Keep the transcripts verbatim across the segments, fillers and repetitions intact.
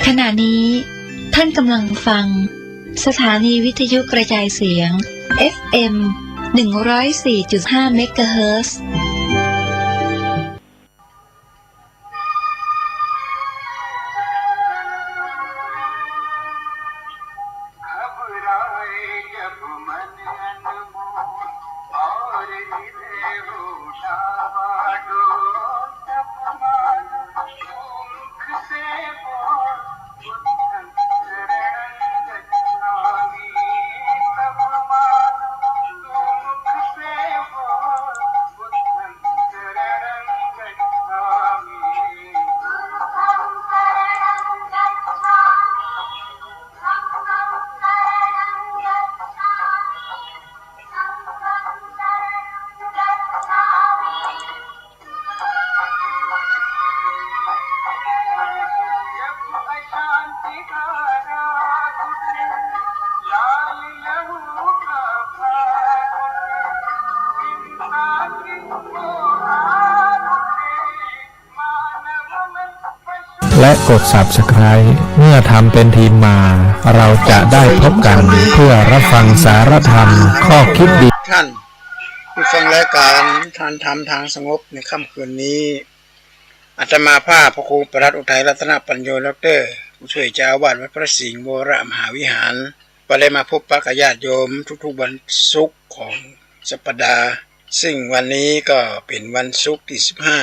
ขณะนี้ท่านกำลังฟังสถานีวิทยุกระจายเสียง เอฟ เอ็ม หนึ่งร้อยสี่จุดห้า เมกะเฮิรตซ์ และกด Subscribe เมื่อทำเป็นทีมมา เราจะได้พบกันเพื่อรับฟังสารธรรมข้อคิดดี ท่านผู้ฟังรายการทานธรรมทางสงบในค่ำคืนนี้ อาตมาภาพพระครูประหลัดอุทัยรัตนปัญโญ ด็อกเตอร์ ผู้ช่วยเจ้าอาวาสวัดพระสิงห์วรมหาวิหาร ก็ได้มาพบปะกับญาติโยมทุกๆวันศุกร์ของสัปดาห์ ซึ่งวันนี้ก็เป็นวันศุกร์ที่สิบห้า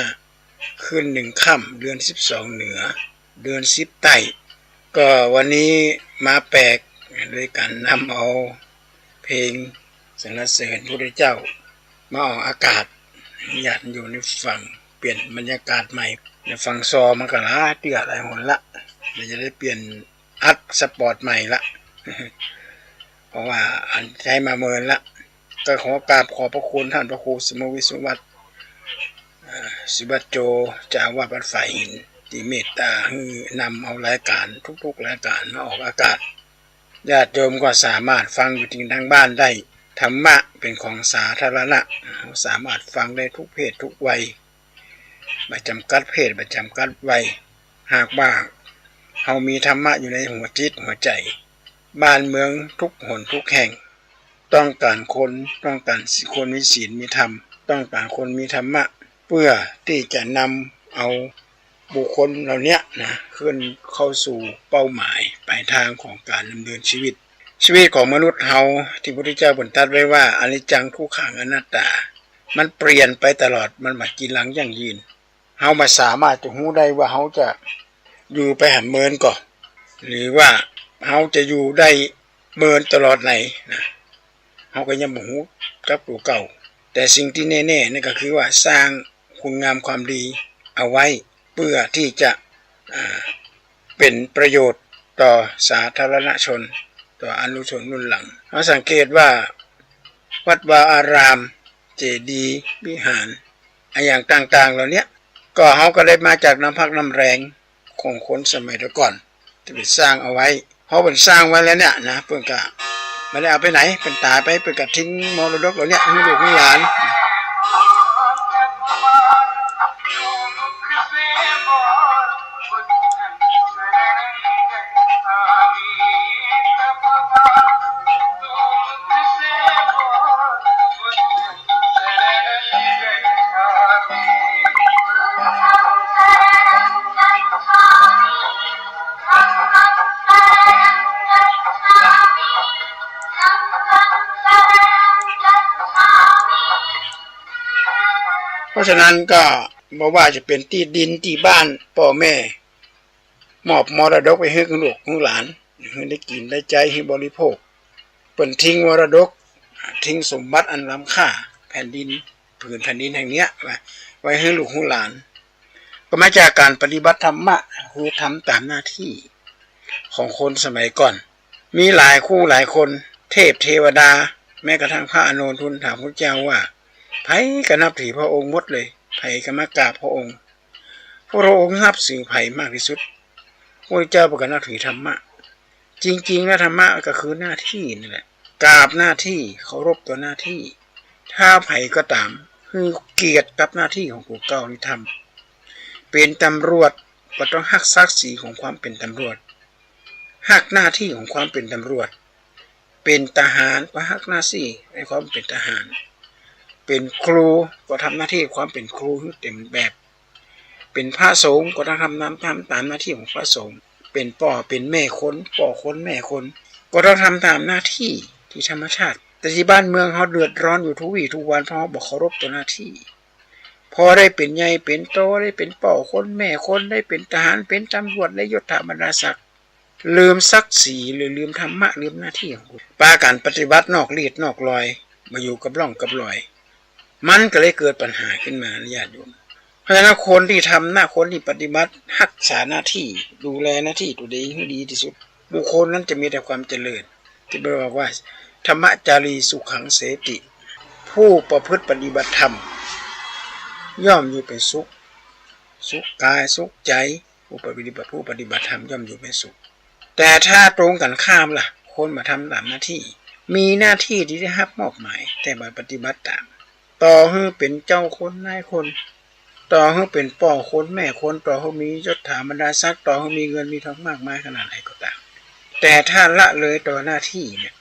ขึ้นหนึ่งค่ำ เดือนสิบสองเหนือ เดือนสิบใต้ ก็วันนี้มาแปลกโดยการนำเอาเพลงสรรเสริญพระพุทธเจ้ามาออกอากาศ ญาติโยมได้ฟัง เปลี่ยนบรรยากาศใหม่ ได้ฟังซอมาก็หลายเตื้อหลายหนละ เดี๋ยวจะได้เปลี่ยนอัดสปอร์ตใหม่ละ เพราะว่าอันใช้มาเมินละ ก็ขอกราบขอบพระคุณท่านพระครูสมวิสุวัฒน์ เอ่อ สิวัจโจ เจ้าอาวาสวัดฝายหิน ที่เมตตาหื้อนำเอารายการทุกๆรายการมาออกอากาศ ญาติโยมก็สามารถฟังอยู่ที่ทางบ้านได้ ธรรมะเป็นของสาธารณะ สามารถฟังได้ทุกเพศทุกวัย บ่จำกัดเพศ บ่จำกัดวัย หากว่าเฮามีธรรมะอยู่ในหัวจิตหัวใจ บ้านเมืองทุกหนทุกแห่ง ต้องการคน ต้องการคนมีศีลมีธรรม ต้องการคนมีธรรมะ เพื่อที่จะนำเอาบุคคลเหล่าเนี้ยนะ ขึ้นเข้าสู่เป้าหมายปลายทางของการดำเนินชีวิต ชีวิตของมนุษย์เฮาที่พระพุทธเจ้าเปิ้นตรัสไว้ว่า อนิจจัง ทุกขัง อนัตตา มันเปลี่ยนไปตลอด มันบ่จีรังยั่งยืน เฮาบ่สามารถจะฮู้ได้ว่าเฮาจะอยู่ไปหาเมินก่อ หรือว่าเฮาจะอยู่ได้เมินตลอดไหนนะ เฮาก็ยังบ่ฮู้กับตั๋วเก่า แต่สิ่งที่แน่ๆนั่นก็คือว่าสร้างคุณงามความดีเอาไว้ เพื่อที่จะ อ่า เป็นประโยชน์ต่อสาธารณชน ต่ออนุชนรุ่นหลัง เฮาสังเกตว่าวัดวาอาราม เจดีย์ วิหาร อะหยังต่างๆเหล่าเนี้ย ก็เฮาก็ได้มาจากน้ำพักน้ำแรงของคนสมัยแต่ก่อน ที่ไปสร้างเอาไว้ พอเปิ้นสร้างไว้แล้วเนี่ยนะ เปิ้นก็บ่ได้เอาไปไหน เปิ้นต๋ายไป เปิ้นก็ทิ้งมรดกเหล่าเนี้ยหื้อลูกหื้อหลาน เพราะฉะนั้นก็บ่ว่าจะเป๋นตี้ดินตี้บ้าน ป้อแม่มอบมรดกไว้หื้อลูกหื้อหลาน หื้อได้กิ๋นได้ใจ๊ หื้อบริโภค เปิ้นทิ้งมรดก ทิ้งสมบัติอันล้ำค่า แผ่นดิน ผืนแผ่นดินแห่งเนี้ย ไว้ ไว้หื้อลูกหื้อหลาน ก็มาจากการปฏิบัติธรรมะ คือทำต๋ามหน้าตี้ของคนสมัยก่อน มีหลายคู่หลายคน เทพเทวดา แม้กระทั่งพระอานนท์ทูลถามพระเจ้าว่า ใผก็นับถือพระองค์หมดเลย ใผก็มากราบพระองค์ พระองค์นับถือใผมากที่สุด พระเจ้าเปิ้นก็นับถือธรรมะ จริงๆแล้วธรรมะก็คือหน้าตี้นั่นแหละ กราบหน้าตี้ เคารพต่อหน้าตี้ ถ้าใผก็ต๋าม หื้อเกียรติกับหน้าตี้ของตั๋วเก่าตี้ทำ เป๋นตำรวจก็ต้องฮักศักดิ์ศรีของความเป๋นตำรวจ ฮักหน้าตี้ของความเป๋นตำรวจ เป๋นทหารก็ฮักหน้าตี้ในความเป๋นทหาร เป๋นครูก็ทำหน้าตี้ความเป๋นครูหื้อเต๋มแบบ เป๋นพระสงฆ์ก็ต้องทำต๋าม ทำต๋ามหน้าตี้ของพระสงฆ์ เป๋นป้อเป๋นแม่คน ป้อคนแม่คน ก็ต้องทำต๋ามหน้าตี้ตี้ธรรมชาติ แต่ตี้บ้านเมืองเฮาเดือดร้อนอยู่ทุกวี้ทุกวัน เพราะเฮาบ่เคารพต่อหน้าตี้ พอได้เป๋นใหญ่เป๋นโต ได้เป๋นป้อคนแม่คน ได้เป๋นทหาร เป๋นตำรวจ ได้ยศถาบรรดาศักดิ์ ลืมศักดิ์ศรี หรือลืมธรรมะ ลืมหน้าตี้ของกู ปากั๋นปฏิบัตินอกลีดนอกลอย บ่อยู่กับร่องกับรอย มันก็เลยเกิดปัญหาขึ้นมานะญาติโยม เพราะฉะนั้นคนตี้ทำหน้า คนตี้ปฏิบัติฮักษาหน้าตี้ ดูแลหน้าตี้ตั๋วเองหื้อดีตี้สุด บุคคลนั้นจะมีแต่ความเจริญ ตี้เปิ้นบอกว่า ธรรมจารีสุขังเสติ ผู้ประพฤติปฏิบัติธรรม ย่อมอยู่เป๋นสุข สุขก๋ายสุขใจ๋ ผู้ปฏิบัติ ผู้ปฏิบัติธรรมย่อมอยู่เป๋นสุข แต่ถ้าตรงกั๋นข้ามล่ะ คนบ่ทำต๋ามหน้าตี้ มีหน้าตี้ตี้ได้ฮับมอบหมาย แต่บ่ปฏิบัติต๋าม ต่อหื้อเป๋นเจ้าคนนายคน ต่อหื้อเป๋นป้อคนแม่คน ต่อหื้อมียศถาบรรดาศักดิ์ ต่อหื้อมีเงินมีทองมากมายขนาดไหนก็ต๋าม แต่ถ้าละเลยต่อหน้าตี้เนี่ย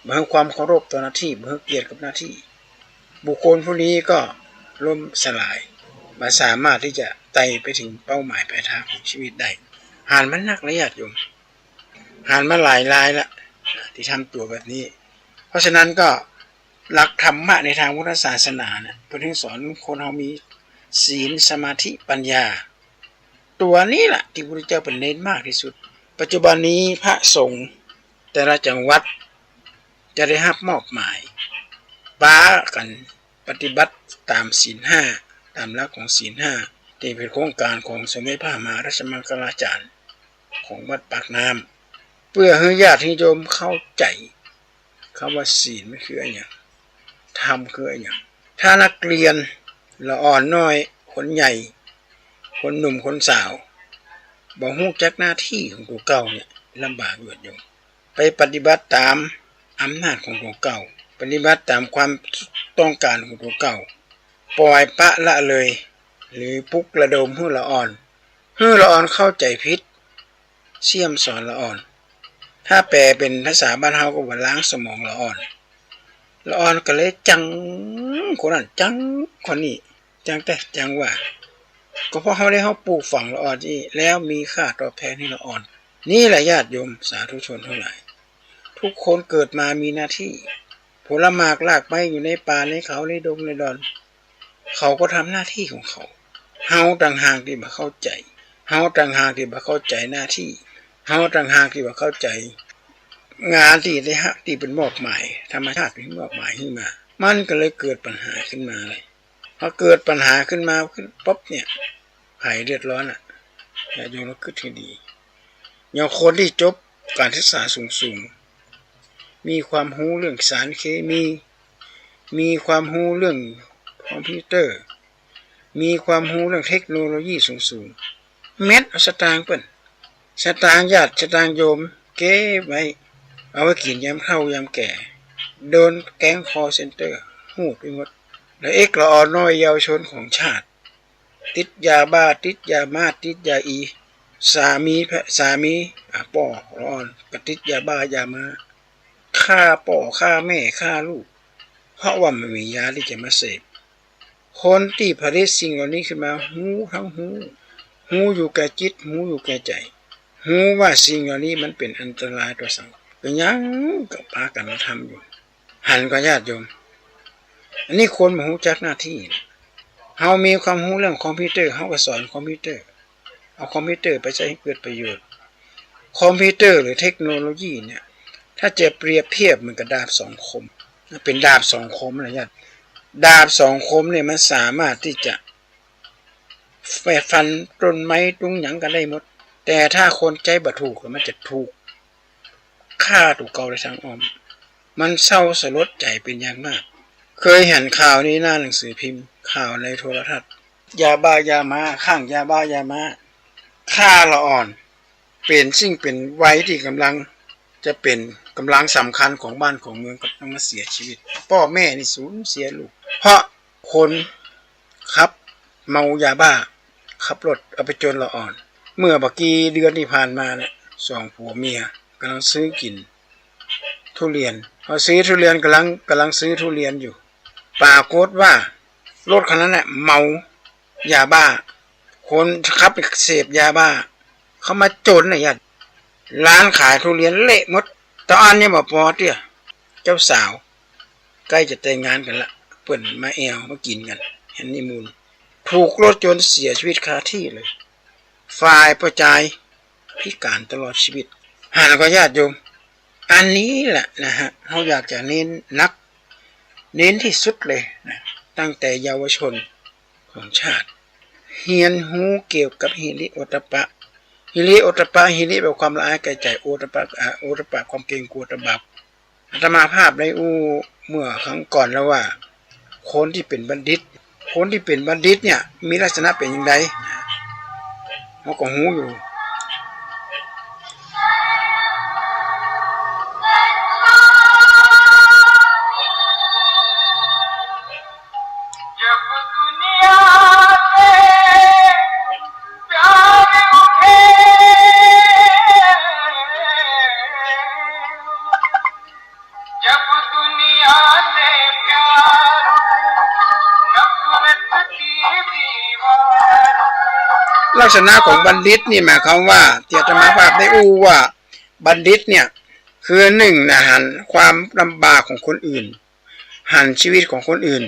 บ่หื้อความเคารพต่อหน้าตี้ บ่หื้อเกียรติกับหน้าตี้ บุคคลผู้นี้ก็ล้มสลาย บ่สามารถตี้จะไต่ไปเถิงเป้าหมายปลายทางของจีวิตได้ หันมานักแล้วญาติโยม หันมาหลายรายละ ตี้ทำตั๋วแบบนี้ เพราะฉะนั้นก็หลักธรรมะในตางพุทธศาสนาเนี่ย เปิ้นสอนคนเฮามีศีล สมาธิ ปัญญา ตั๋วนี้ล่ะตี้พระพุทธเจ้าเปิ้นเน้นมากตี้สุด ปัจจุบันนี้พระสงฆ์แต่ละจังหวัดจะได้ฮับมอบหมาย ปากั๋นปฏิบัติต๋ามศีลห้า ต๋ามหลักของศีลห้า ตี้เป๋นโครงก๋านของสมเด็จพระมหาราชมังคลาจารย์ของวัดปากน้ำ เปื้อหื้อญาติโยมเข้าใจ๋ กำว่าศีลมันคืออะหยัง ธรรมคืออะหยัง ถ้านักเรียนละอ่อนน้อย คนใหญ่ คนหนุ่มคนสาว บ่ฮู้จักหน้าตี้ของตั๋วเก่าเนี่ย ลำบากญาติโยม ไปปฏิบัติต๋ามอำนาจของตั๋วเก่า ปฏิบัติต๋ามความต้องก๋านของตั๋วเก่า ป่อยปละละเลย หรือปลุกระดมหื้อละอ่อน หื้อละอ่อนเข้าใจ๋ผิด เสี้ยมสอนละอ่อน ถ้าแปลเป๋นภาษาบ้านเฮาก็ว่าล้างสมองละอ่อน ละอ่อนก็เลยจังคนนั้น จังคนนี้ จังแต๊จังว่า ก็เพราะเฮาได้ เฮาปลูกฝังละอ่อนอี้ แล้วมีค่าตอบแทนหื้อละอ่อน นี่แหละญาติโยมสาธุชนตังหลาย ทุกคนเกิดมามีหน้าตี้ ผลหมากรากไม้อยู่ในป่าในเขาในดงในดอน เขาก็ทำหน้าตี้ของเขา เฮาต่างหากตี้บ่เข้าใจ๋ เฮาต่างหากตี้บ่เข้าใจ๋หน้าตี้ เฮาต่างหากตี้บ่เข้าใจ๋งานตี้ได้ฮับ ตี้เปิ้นมอบหมาย ธรรมชาติเปิ้นมอบหมายหื้อมา มันก็เลยเกิดปัญหาขึ้นมาเลย พอเกิดปัญหาขึ้นมาขึ้นปุ๊บเนี่ย ใผเดือดร้อนอะ ญาติโยมลองกึ๊ดหื้อดี อย่างคนตี้จบก๋านศึกษาสูงๆ มีความฮู้เรื่องสารเคมี มีความฮู้เรื่องคอมพิวเตอร์ มีความฮู้เรื่องเทคโนโลยีสูงๆ เม็ดเอาสตางค์เปิ้น สตางค์ญาติสตางค์โยมเก็บไว้ เอาไว้กิ๋นยามเฒ่ายามแก่ โดนแก๊งคอลเซ็นเตอร์ฮูดไปหมด แล้วเอกละอ่อนน้อยเยาวชนของชาติ ติดยาบ้า ติดยาม้า ติดยาอี สามี สามี อ่ะ ป้อละอ่อนก็ติดยาบ้ายาม้า ฆ่าป้อฆ่าแม่ฆ่าลูก เพราะว่าบ่มียาตี้จะมาเสพ คนตี้ผลิตสิ่งเหล่านี้ขึ้นมาฮู้ตังฮู้ ฮู้อยู่แก่จิต ฮู้อยู่แก่ใจ๋ ฮู้ว่าสิ่งเหล่านี้มันเป๋นอันตรายต่อสังคม ก็ยังก็ปากั๋นมาทำอยู่ หันก่อญาติโยม อันนี้คนบ่ฮู้จักหน้าตี้ เฮามีความฮู้เรื่องคอมพิวเตอร์ เฮาก็สอนคอมพิวเตอร์ เอาคอมพิวเตอร์ไปใจ๊หื้อเกิดประโยชน์ คอมพิวเตอร์หรือเทคโนโลยีเนี่ย ถ้าจะเปรียบเทียบเหมือนกับดาบสองคม เป๋นดาบสองคมนะญาติ ดาบสองคมเนี่ยมันสามารถตี้จะ ไปฟันต้นไม้ตุ้งหยังก็ได้หมด แต่ถ้าคนใจ๊บ่ถูก มันจะถูกฆ่าตั๋วเก่าได้ตังอ้อม มันเศร้าสลดใจ๋เป๋นอย่างมาก เคยหันข่าวในหน้าหนังสือพิมพ์ ข่าวในโทรทัศน์ ยาบ้ายาม้า คลั่งยาบ้ายาม้า ฆ่าละอ่อน เป๋นสิ่งเป๋นวัยตี้ก่ำลังจะเป๋นก่ำลังสำคัญของบ้านของเมือง ก็ต้องมาเสียจีวิต ป้อแม่นี่สูญเสียลูก เพราะคนขับเมายาบ้า ขับรถเอาไปจนละอ่อน เมื่อบ่กี่เดือนตี้ผ่านมาเนี่ย สองผัวเมีย ก๋ำลังซื้อกิ๋นทุเรียน พอซื้อทุเรียน ก๋ำลัง ก๋ำลังซื้อทุเรียนอยู่ ปรากฏว่ารถคันนั้นน่ะเมายาบ้า คนขับเสพยาบ้า เข้ามาโจรน่ะญาติ ร้านขายทุเรียนเละหมด ตะอั้นยังบ่ปอเตื้อ เจ้าสาวใก้จะแต่งงานกั๋นละ เปิ้นมาแอ่วมากิ๋นกั๋น ฮันนีมูน ถูกรถชนเสียชีวิตคาตี้เลย ฝ่ายป้อจายพิก๋านตลอดชีวิต หันก่อญาติโยม อันนี้แหละนะฮะ เฮาอยากจะเน้นนัก เน้นตี้สุดเลยนะ ตั้งแต่เยาวชนของชาติ เฮียนฮู้เกี่ยวกับหิริโอตตัปปะ หิริโอตตัปปะ หิริแปลว่าความละอายแก่ใจ๋ โอตตัปปะ อ่า โอตตัปปะ ความเกรงกลัวต่อบาป อาตมาภาพได้อู้เมื่อครั้งก่อนแล้วว่า คนตี้เป๋นบัณฑิต คนตี้เป๋นบัณฑิตเนี่ย มีลักษณะเป๋นอย่างใด เฮาก็ฮู้อยู่ ลักษณะของบัณฑิตนี่หมายความว่า ตี้อาตมาภาพได้อู้ว่า บัณฑิตเนี่ย คือหนึ่งนะ หันความลำบากของคนอื่น หันชีวิตของคนอื่น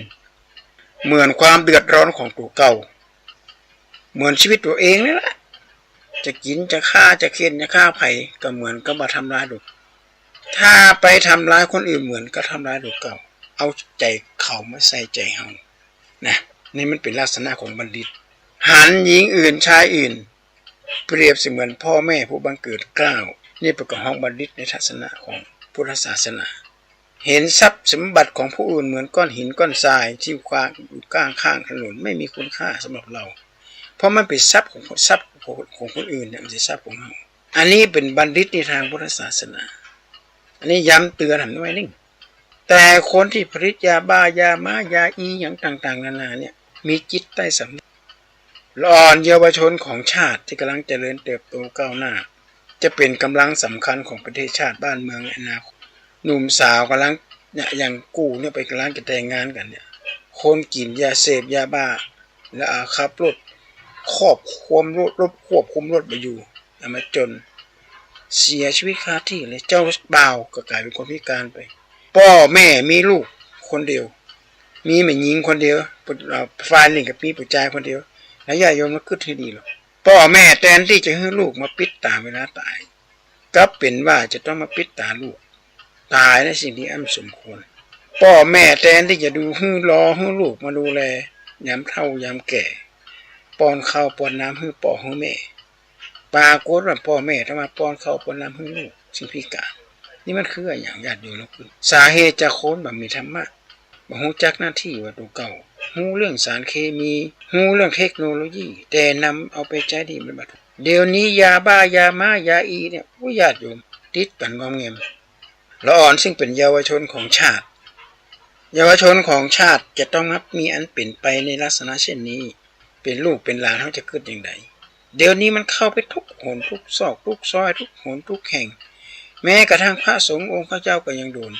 เหมือนความเดือดร้อนของตั๋วเก่า เหมือนชีวิตตั๋วเองนี่แหละ จะกิ๋น จะฆ่า จะเฆี่ยน จะฆ่าใผ ก็เหมือนกับว่าทำร้ายตั๋ว ถ้าไปทำร้ายคนอื่นเหมือนกับทำร้ายตั๋วเก่า เอาใจ๋เขามาใส่ใจ๋เฮา นะ นี่มันเป๋นลักษณะของบัณฑิต หันหญิงอื่นชายอื่น เปรียบเสมือนพ่อแม่ผู้บังเกิดเกล้า นี่เปิ้นก็ฮ้องบัณฑิตในทัศนะของพุทธศาสนา เห็นทรัพย์สมบัติของผู้อื่นเหมือนก้อนหินก้อนทรายตี้วางอยู่ข้างๆ ถนน ไม่มีคุณค่าสำหรับเรา เพราะมันเป๋นทรัพย์ของ ทรัพย์ของคนอื่นเนี่ย บ่ใจ้ทรัพย์ของเฮา อันนี้เป๋นบัณฑิตในตางพุทธศาสนา อันนี้ย้ำเตือนหันไว้นึ่ง แต่คนตี้ผลิตยาบ้า ยาม้า ยาอี๋ หยังต่างๆ นานาเนี่ย มีจิตใต้สำนึก ละอ่อนเยาวชนของชาติตี้ก่ำลังเจริญเติบโตก้าวหน้า จะเป๋นก๋ำลังสำคัญของประเทศชาติบ้านเมืองในอนาคต หนุ่มสาวก่ำลังเนี่ย อย่างกูเนี่ย ไปก๋ำลังจะแต่งงานกั๋นเนี่ย คนกิ๋นยาเสพยาบ้า แล้วอาขับรถ ควบคุมรถ รถควบคุมรถบ่อยู่ เอามาจน เสียชีวิตคาตี้เลย เจ้าบ่าวก็ก๋ายเป๋นคนพิการไป ป้อแม่มีลูกคนเดียว มีแม่ญิงคนเดียว อ่า ฝ่ายนึ่งก็มีป้อจายคนเดียว แล้วญาติโยมมากึ๊ดหื้อดีลอ ป้อแม่แตนตี้จะหื้อลูกมาปิดต๋าเวลาต๋าย กลับเป๋นว่าจะต้องมาปิดต๋าลูก ต๋ายในสิ่งตี้อันบ่สมควร ป้อแม่แตนตี้จะดูหื้อ รอหื้อลูกมาดูแล ยามเฒ่ายามแก่ ป้อนข้าวป้อนน้ำหื้อป้อหื้อแม่ ปรากฏว่าป้อแม่ต้องมาป้อนข้าวป้อนน้ำหื้อลูกซึ่งพิการ นี่มันคืออะหยังญาติโยม สาเหตุจากคนบ่มีธรรมะ บ่ฮู้จักหน้าตี้ว่าตั๋วเก่า ฮู้เรื่องสารเคมี ฮู้เรื่องเทคโนโลยี แต่นำเอาไปใจ๊ตี้มันบ่ถูก เดี๋ยวนี้ยาบ้า ยาม้า ยาอี๋เนี่ย อู้ ญาติโยม ติดกั๋นงอมแงม ละอ่อนซึ่งเป๋นเยาวชนของชาติ เยาวชนของชาติจะต้องนับมีอันเป๋นไปในลักษณะเช่นนี้ เป๋นลูกเป๋นหลานเฮาจะกึ๊ดอย่างใด เดี๋ยวนี้มันเข้าไปทุกหนทุกซอกทุกซอย ทุกหนทุกแห่ง แม้กระทั่งพระสงฆ์องค์ข้าเจ้าก็ยังโดน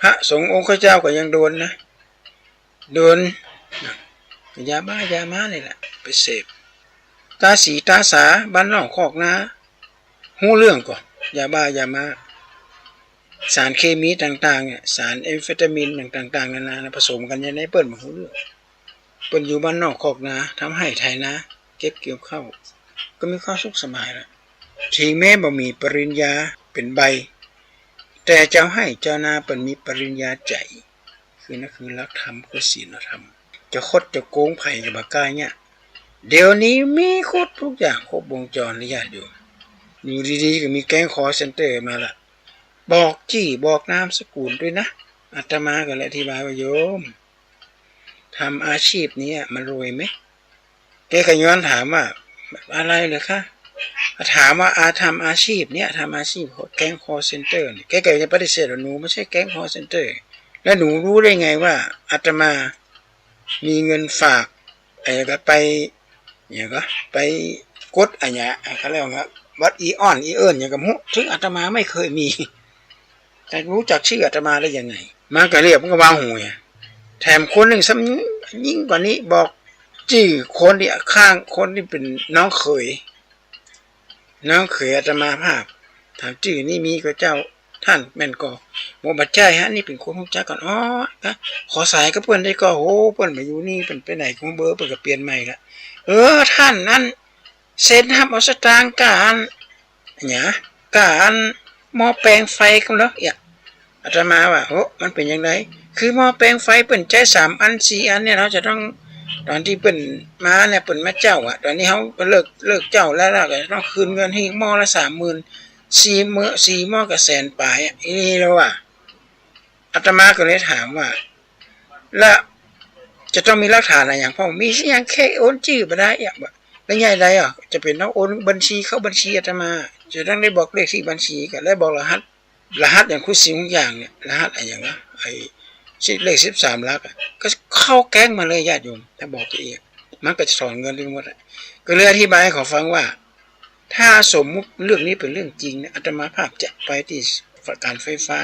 พระสงฆ์องค์ข้าเจ้าก็ยังโดนนะ โดน ยาบ้า ยาม้านี่แหละ ไปเสพ ต๋าสีต๋าสา บ้านนอกคอกนา ฮู้เรื่องก่อ ยาบ้า ยาม้า สารเคมีต่างๆ เนี่ย สารแอมเฟตามินต่างๆ นานานะ ผสมกั๋นอย่างใดเปิ้นบ่ฮู้เรื่อง เปิ้นอยู่บ้านนอกคอกนา ทำไฮ่ไถนา เก็บเกี่ยวข้าว ก็มีความสุขสบายละ ถึงแม้บ่มีปริญญาเป๋นใบ แต่จาวไฮ่จาวนาเปิ้นมีปริญญาใจ๋ คือนั่นคือหลักธรรม คือศีลธรรม จะคดจะโกงใผก็บ่กล้าเนี่ย เดี๋ยวนี้มีครบทุกอย่าง ครบวงจรเลยญาติโยม อยู่ดีๆ ก็มีแก๊งคอลเซ็นเตอร์มาละ บอกจี้บอกนามสกุลด้วยนะ อาตมาก็เลยอธิบายว่า โยม ทำอาชีพเนี้ยมันรวยไหม แกก็ย้อนถามว่า อะไรเหรอคะ ถามว่า อา ทำอาชีพเนี้ย ทำอาชีพแก๊งคอลเซ็นเตอร์เนี่ย แกก็จะปฏิเสธว่า หนูไม่ใช่แก๊งคอลเซ็นเตอร์ แล้วหนูรู้ได้ไงว่าอาตมามีเงินฝาก ไอ้ก็ไป เนี่ยก็ไปกดอะหยัง เขาเรียกว่า บัดอีอ่อนอีเอิ้นหยังก็บ่ฮู้ เถิงอาตมาไม่เคยมี จะรู้จักชื่ออาตมาได้ยังไง มันก็เรียก มันก็วางหูไง แถมคนนึ่งซ้ำยิ่งกว่านี้ บอกจื้อคนตี้ข้าง คนตี้เป๋นน้องเขย น้องเขยอาตมาภาพ ถามจื้อนี่มีก่อเจ้า ท่านแม่นก่อ บอกบ่ใจ้ฮะ นี่เป๋นคนฮู้จักกั๋น อ๋อ ขอสายกับเปิ้นได้ก่อ โห เปิ้นบ่อยู่นี่ เปิ้นไปไหน คงเบอร์เปิ้นก็เปลี่ยนใหม่ละ เออ ท่านนั้น เซ็นฮับเอาสตางค์ก้าอัน หยัง ก้าอันหม้อแปลงไฟกั๋นเหรอ เอียะ อาตมาว่า โอ้ มันเป๋นจั่งใด คือหม้อแปลงไฟเปิ้นใจ๊สามอันสี่อันเนี่ย เฮาจะต้อง ต๋อนตี้เปิ้นมาเนี่ย เปิ้นมาเจ้าอะ ต๋อนนี้เฮาก็เลิก เลิกเจ้าแล้ว เฮาก็จะต้องคืนเงินหื้อหม้อละสามหมื่น สี่หม้อ สี่หม้อก็แสนป๋ายอะ อีนี่แล้วว่า อาตมาก็เลยถามว่า แล้วจะต้องมีหลักฐานอะหยังพ่อง มีสักอย่าง แค่โอนจื้อบ่ได้อะ บ่ แล้วใหญ่ใดอะ จะเป๋นต้องโอนบัญชีเข้าบัญชีอาตมา จะต้องได้บอกเลขที่บัญชี ก็ได้บอกรหัส รหัสอย่างคู่สิ่งอย่างเนี่ย รหัสอะหยังวะ ไอ้ เลขสิบสามหลักอะ ก็เข้าแก๊งมาเลยญาติโยม ถ้าบอกตะอี้ มันก็จะถอนเงินไปหมดอะ ก็เลยอธิบายหื้อเขาฟังว่า ถ้าสมมุติเรื่องนี้เป๋นเรื่องจริงนะ อาตมาภาพจะไปตี้การไฟฟ้า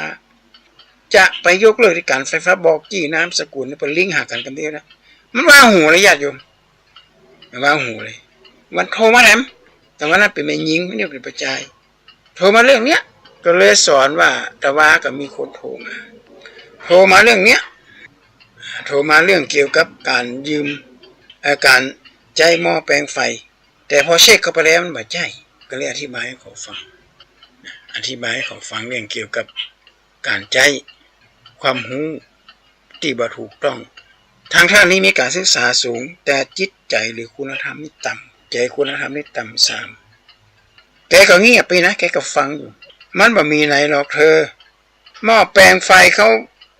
จะไปยกเลิกตี้การไฟฟ้า บอกจี้นามสกุล ไปลิงก์หากั๋นกำเดียวนะ มันวางหูเลยญาติโยม มันวางหูเลย มันโทรมาแถม แต่ว่านั้นเป๋นแม่ญิง นี่เป๋นป้อจาย โทรมาเรื่องเนี้ย ก็เลยสอนว่า ตะวาก็มีคนโทรมา โทรมาเรื่องเนี้ย โทรมาเรื่องเกี่ยวกับก๋านยืม เอ่อ ก๋านใจ๊หม้อแปลงไฟ แต่พอเช็คเข้าไปแล้วมันบ่ใจ้ ก็เลยอธิบายหื้อเขาฟัง อธิบายหื้อเขาฟังเรื่องเกี่ยวกับก๋านใจ๊ความฮู้ตี้บ่ถูกต้อง ทางท่านนี้มีก๋านศึกษาสูง แต่จิตใจ๋หรือคุณธรรมนี่ต่ำ ใจ๋คุณธรรมนี่ต่ำสาม แกก็เงียบไปนะ แกก็ฟังอยู่ มันบ่มีไหนหรอกเธอ หม้อแปลงไฟเขา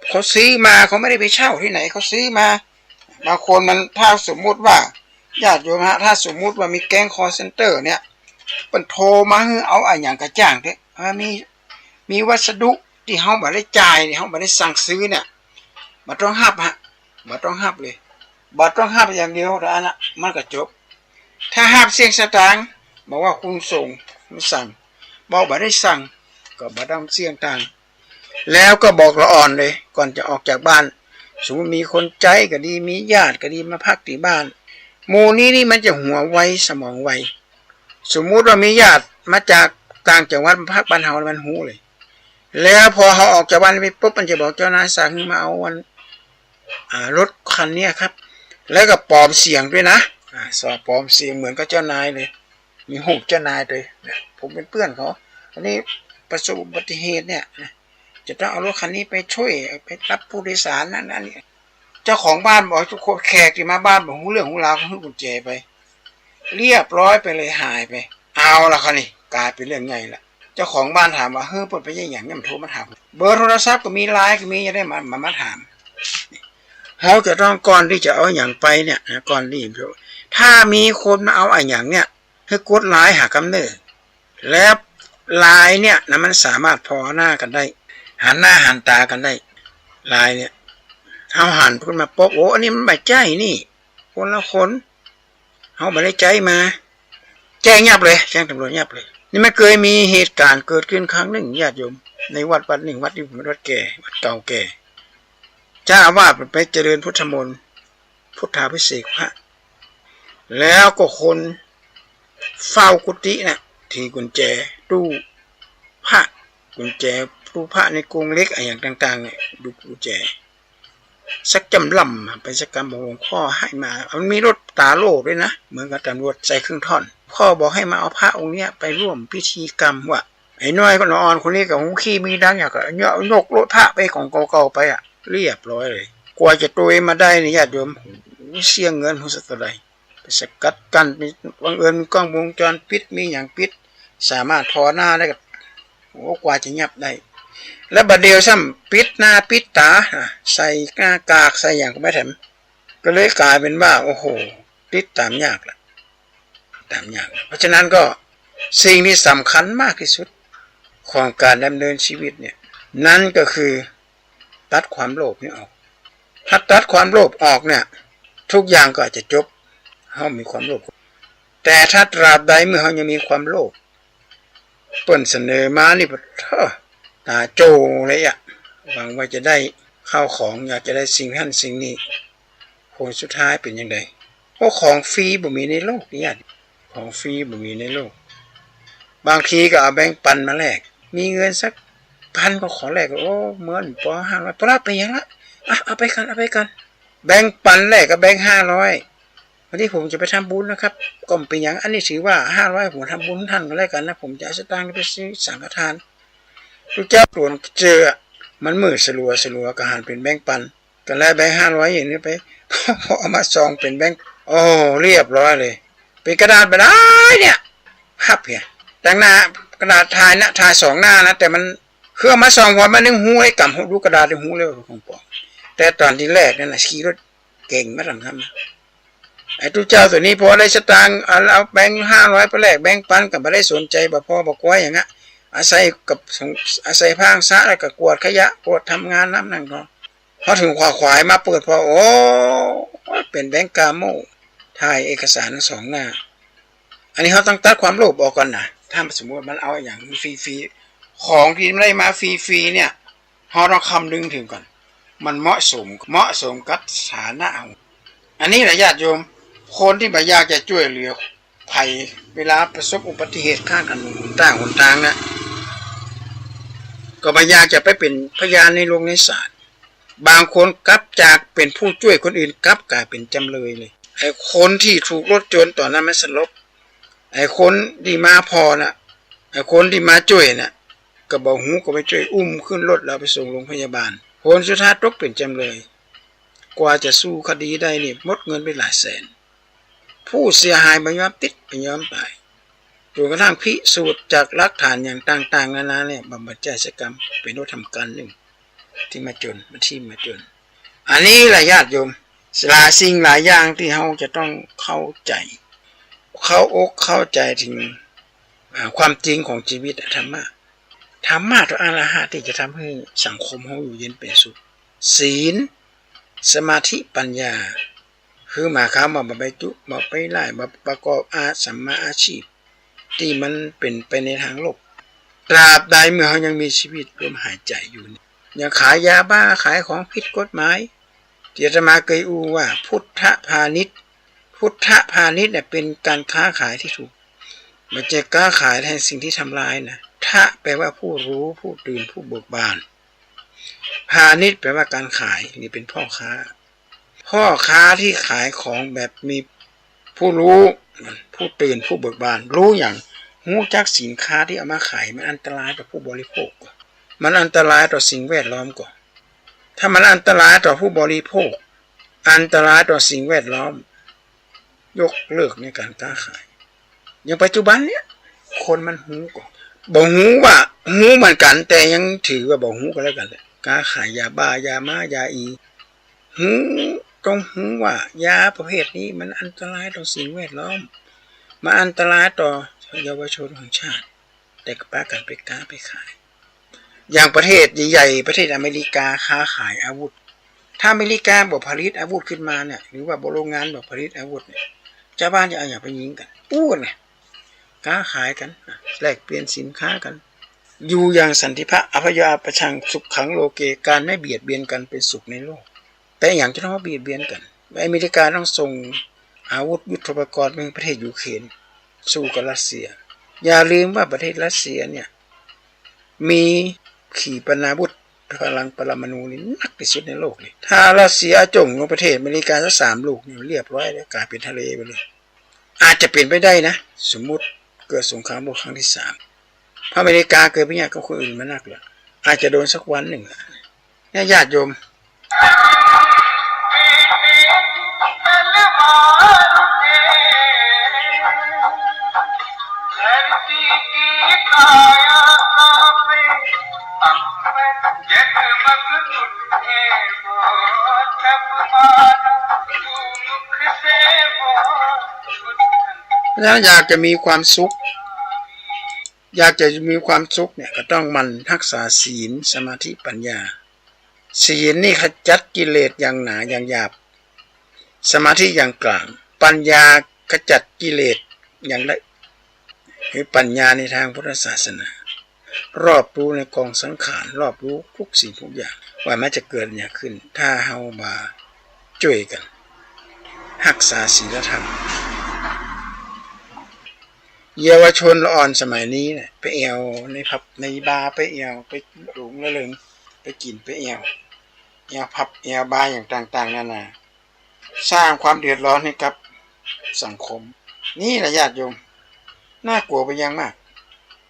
เขาซื้อมา เขาไม่ได้ไปเช่าตี้ไหน เขาซื้อมา บางคนมัน ถ้าสมมุติว่า ญาติโยมฮะ ถ้าสมมุติว่ามีแก๊งคอลเซ็นเตอร์เนี่ย เปิ้นโทรมาหื้อเอาอะหยังก็จ้างเต๊อะ อ่า มี มีวัสดุตี้เฮาบ่ได้จ่าย ตี้เฮาบ่ได้สั่งซื้อเนี่ย บ่ต้องฮับฮะ บ่ต้องฮับเลย บ่ต้องฮับอย่างเดียวเต้าอั้นนะ มันก็จบ ถ้าฮับเสี้ยงสตางค์ บอกว่าคุณส่ง คุณสั่ง บอกบ่ได้สั่ง ก็บ่ต้องเสี้ยงตังค์ แล้วก็บอกละอ่อนเลย ก่อนจะออกจากบ้าน สมมุติมีคนใจ๊ก็ดี มีญาติก็ดี มาพักตี้บ้าน หมู่นี้นี่มันจะหัวไว สมองไว สมมุติว่ามีญาติมาจากต่างจังหวัดมาพักบ้านเฮา มันฮู้เลย แล้วพอเฮาออกจากบ้านไปปุ๊บ มันจะบอก เจ้านายสั่งหื้อมาเอาอัน อ่า รถคันเนี้ยครับ แล้วก็ปลอมเสียงด้วยนะ อ่า สอบปลอมเสียงเหมือนกับเจ้านายเลย มีฮูปเจ้านายด้วย ผมเป็นเพื่อนเขา อันนี้ประสบอุบัติเหตุเนี่ยนะ จะต้องเอารถคันนี้ไปช่วย ไปรับผู้โดยสารนั่น นั่นนี่ เจ้าของบ้านบอกทุกคน แขกตี้มาบ้านบ่ฮู้เรื่องฮู้ราว ก็หื้อกุญแจไป เรียบร้อยไปเลย หายไป เอาละคราวนี้ ก๋ายเป๋นเรื่องใหญ่ละ เจ้าของบ้านถามว่า เฮ้ย เปิ้นไปเยียะหยังเนี่ย มันโทรมาถาม เบอร์โทรศัพท์ก็มี ไลน์ก็มี จะได้มา มา มาถาม เฮาจะต้อง ก่อนตี้จะเอาอะหยังไปเนี่ยนะ ก่อนตี้ ถ้ามีคนมาเอาอะหยังเนี่ย หื้อกดไลน์หาก่อนเน่อ แล้วไลน์เนี่ยนะ มันสามารถผ่อหน้ากั๋นได้ หันหน้าหันต๋ากั๋นได้ ไลน์เนี่ย เฮาหันขึ้นมาปุ๊บ โอ้ อันนี้มันบ่ใจ้นี่ คนละคน เฮาบ่ได้ใจ๊มา แจ้งยับเลย แจ้งตำรวจยับเลย นี่มันเกยมีเหตุก๋ารณ์เกิดขึ้นครั้งนึ่ง ญาติโยม ในวัดวัดนึ่ง วัดตี้ผมวัดแก่ วัดเก่าแก่ เจ้าอาวาสไปเจริญพุทธมนต์ พุทธาภิเษกพระ แล้วก็คนเฝ้ากุฏิน่ะ ถีบกุญแจตู้พระ กุญแจตู้พระในกรงเหล็กอะหยังต่างๆ เนี่ย ดูกุญแจ สักจำล่ำไปสักกำ บอกหลวงพ่อให้มา มันมีรถตราโล่ด้วยนะ เหมือนกับตำรวจใส่เครื่องท่อน พ่อบอกให้มาเอาพระองค์เนี้ยไปร่วมพิธีกรรมว่ะ ไอ้น้อยคนอ่อนคนนี้ก็หูขี้มีดัง อยากจะยกรถพระไปของเก่าๆ ไปอะ เรียบร้อยเลย กว่าจะโตยมาได้นี่ญาติโยม เสียเงินฮู้สักเต้าใด ไปสกัดกั้น มี บังเอิญมีกล้องวงจรปิด มีหยังปิด สามารถผ่อหน้าได้ก็ โอ้ กว่าจะยับได้ แล้วบัดเดี่ยวซ้ำปิดหน้าปิดต๋า อ่ะ ใส่หน้ากาก ใส่หยังก็บ่แถม ก็เลยก๋ายเป๋นว่า โอ้โห ติดต๋ามยากละ ต๋ามยากละ เพราะฉะนั้นก็สิ่งตี้สำคัญมากตี้สุดของก๋านดำเนินชีวิตเนี่ย นั้นก็คือ ตัดความโลภนี่ออก ถ้าตัดความโลภออกเนี่ย ทุกอย่างก็อาจจะจบ เฮามีความโลภ แต่ถ้าตราบใดเมื่อเฮายังมีความโลภ เปิ้นเสนอมานี่ ปะเถาะ ต๋าโจเลยอะ หวังว่าจะได้ข้าวของ อยากจะได้สิ่งหั้นสิ่งนี้ ผลสุดท้ายเป๋นจาใด เพราะของฟรีบ่มีในโลกนี่ ของฟรีบ่มีในโลก บางทีก็เอาแบงก์ปันมาแลก มีเงินสักปันก็ขอแลก โอ้ เหมือนปอห้าร้อย ปอละ เป๋นหยังละ อ่ะ เอาไปกั๋น เอาไปกั๋น แบงก์ปันแลกกับแบงก์ห้าร้อย วันนี้ผมจะไปทำบุญนะครับ ก็บ่เป๋นหยัง อันนี้ถือว่าห้าร้อย ผมทำบุญหื้อต้านก็แล้วกั๋นนะ ผมจะเอาสตางค์ไปซื้อสังฆทาน ตุ๊เจ้าต๋วจเจิ่อะ มันมืดสลัวสลัว ก็หันเป๋นแบงก์ปัน ก็แลแบงก์ห้าร้อยอย่างนี้ไป พอเอามาส่องเป๋นแบงก์ โอ้ เรียบร้อยเลย เป๋นกระดาษบ่าดายเนี่ย พับเนี่ย ตังหน้ากระดาษถ่ายนะ ถ่ายสองหน้านะ แต่มัน คือเอามาส่องหัวมันยังฮู้เลย กำดูกระดาษยังฮู้เลยว่าของปลอม แต่ต๋อนตี้แลกนั้นน่ะ ขี่รถเก๋งมาต๋ามทำ ไอ้ตุ๊เจ้าตั๋วนี้พอได้สตางค์ เอา เอาแบงก์ห้าร้อยไปแลกแบงก์ปัน ก็บ่ได้สนใจ๋ บ่ปอบ่กั๋วหยังอะ อาศัยกับ อาศัยพาหังษา แล้วก็กวาดขยะ กวาดทำงานนำนั่นก่อ พอเถิงขวาขวายมาเปิดปอ โอ้ เป๋นแบงก์กาโม่ ถ่ายเอกสารตังสองหน้า อันนี้เฮาต้องตัดความโลภออกก่อนนะ ถ้าสมมุติว่ามันเอาอะหยังฟรีๆ ของตี้มันได้มาฟรีๆ เนี่ย เฮาต้องคำนึงเถิงก่อน มันเหมาะสม เหมาะสมกับฐานะเฮา อันนี้แหละญาติโยม คนตี้บ่อยากจะจ้วยเหลือใผ เวลาประสบอุบัติเหตุข้างถนน ต๋ามหนตางนะ ก็บ่อยากจะไปเป๋นพยานในโรงในศาล บางคนกลับจากเป๋นผู้จ้วยคนอื่น กลับก๋ายเป๋นจ๋ำเลยเลย ไอ้คนตี้ถูกรถชนต๋อนนั้นมันสลบ ไอ้คนตี้มาผ่อน่ะ ไอ้คนตี้มาจ้วยน่ะ ก็บ่ฮู้ก็ไปจ้วย อุ้มขึ้นรถแล้วไปส่งโรงพยาบาล ผลสุดท้ายตกเป๋นจ๋ำเลย กว่าจะสู้คดีได้นี่ หมดเงินไปหลายแสน ผู้เสียหายบ่ยอมติด บ่ยอมต๋าย จ๋นกระทั่งพิสูจน์จากหลักฐานอย่างต่างๆ นานาเนี่ย บ่ บ่ใจ้สักกำ เป๋นวัฒนธรรมก๋านนึ่ง ตี้มาจ๋น มาทิ่มมาจ๋น อันนี้แหละญาติโยม หลายสิ่งหลายอย่างตี้เฮาจะต้องเข้าใจ๋ เข้าอกเข้าใจ๋เถิง อ่า ความจริงของจีวิตอะ ธรรมะ ธรรมะตัวอะระหะตี้จะทำหื้อสังคมเฮาอยู่เย็นเป๋นสุข ศีล สมาธิ ปัญญา คือหมายความว่าบ่ไปจุ บ่ไปล่าย บ่ประกอบอา สัมมาอาชีพ ตี้มันเป๋นไปในตางโลภ ตราบใดเมื่อเฮายังมีจีวิตลมหายใจ๋อยู่ ยังขายยาบ้า ขายของผิดกฎหมาย ตี้อาตมาเกยอู้ว่า พุทธพาณิชย์ พุทธพาณิชย์เนี่ยเป๋นก๋านค้าขายตี้ถูก บ่ใจ้ค้าขายในสิ่งตี้ทำลายนะ ทะ แปลว่าผู้รู้ ผู้ตื่น ผู้เบิกบาน พาณิชย์แปลว่าก๋านขาย หรือเป๋นพ่อค้า พ่อค้าตี้ขายของแบบมีผู้รู้ ผู้ตื่น ผู้เบิกบาน รู้หยัง ฮู้จักสินค้าตี้เอามาขายมันอันตรายต่อผู้บริโภคก่อ มันอันตรายต่อสิ่งแวดล้อมก่อ ถ้ามันอันตรายต่อผู้บริโภค อันตรายต่อสิ่งแวดล้อม ยกเลิกในก๋านค้าขาย อย่างปัจจุบันเนี่ย คนมันฮู้ก่อ บ่ฮู้ว่า ฮู้เหมือนกั๋น แต่ยังถือว่าบ่ฮู้ก็แล้วกั๋นแหละ ค้าขายยาบ้า ยาม้า ยาอี ฮู้ ต้องฮู้ว่ายาประเภทนี้มันอันตรายต่อสิ่งแวดล้อม มันอันตรายต่อเยาวชนของชาติ แต่ก็ปากั๋นไปก๊าไปขาย อย่างประเทศใหญ่ๆ ประเทศอเมริกาค้าขายอาวุธ ถ้าอเมริกาบ่ผลิตอาวุธขึ้นมาเนี่ย หรือว่าบ่โรงงานบ่ผลิตอาวุธเนี่ย จาวบ้านจะเอาหยังไปยิงกั๋น อู้กั๋นไง ก๊าขายกั๋น แลกเปลี่ยนสินค้ากั๋น อยู่อย่างสันติภาพ อภยาปชัง สุขัง โลเก ก๋านไม่เบียดเบียนกั๋นเป๋นสุขในโลก แต่หยังจะต้องมาเบียดเบียนกั๋น อเมริกาต้องส่งอาวุธยุทโธปกรณ์ไปประเทศยูเครน สู้กับรัสเซีย อย่าลืมว่าประเทศรัสเซียเนี่ย มีขีปนาวุธพลังปรมาณูนี่หนักตี้สุดในโลกเลย ถ้ารัสเซียจ๋งลงประเทศอเมริกาสักสามลูกนี่เรียบร้อยแล้ว ก๋ายเป๋นทะเลไปเลย อาจจะเป๋นไปได้นะ สมมุติเกิดสงครามโลกครั้งตี้สาม เพราะอเมริกาเกยไปเยียะกับคนอื่นมานักแล้ว อาจจะโดนสักวันนึ่งอะ เนี่ยญาติโยม แล้วอยากจะมีความสุข อยากจะมีความสุขเนี่ย ก็ต้องหมั่นฮักษาศีล สมาธิ ปัญญา ศีลนี่ขจัดกิเลสอย่างหนาอย่างหยาบ สมาธิอย่างกลาง ปัญญาขจัดกิเลสอย่างละ คือปั๋ญญาในตางพุทธศาสนา รอบฮู้ในกองสังขาร รอบฮู้กู้สิ่งกู้อย่าง ว่ามันจะเกิดอะหยังขึ้น ถ้าเฮาบ่าจ้วยกั๋น ฮักษาศีลธรรม เยาวชนละอ่อนสมัยนี้เนี่ย ไปแอ่วในผับในบาร์ ไปแอ่ว ไปหลงละเริง ไปกิ๋น ไปแอ่ว แอ่วผับ แอ่วบาร์อย่างต่างๆ นานา สร้างความเดือดร้อนหื้อกับสังคม นี่แหละญาติโยม น่ากลัวเป๋นอย่างมาก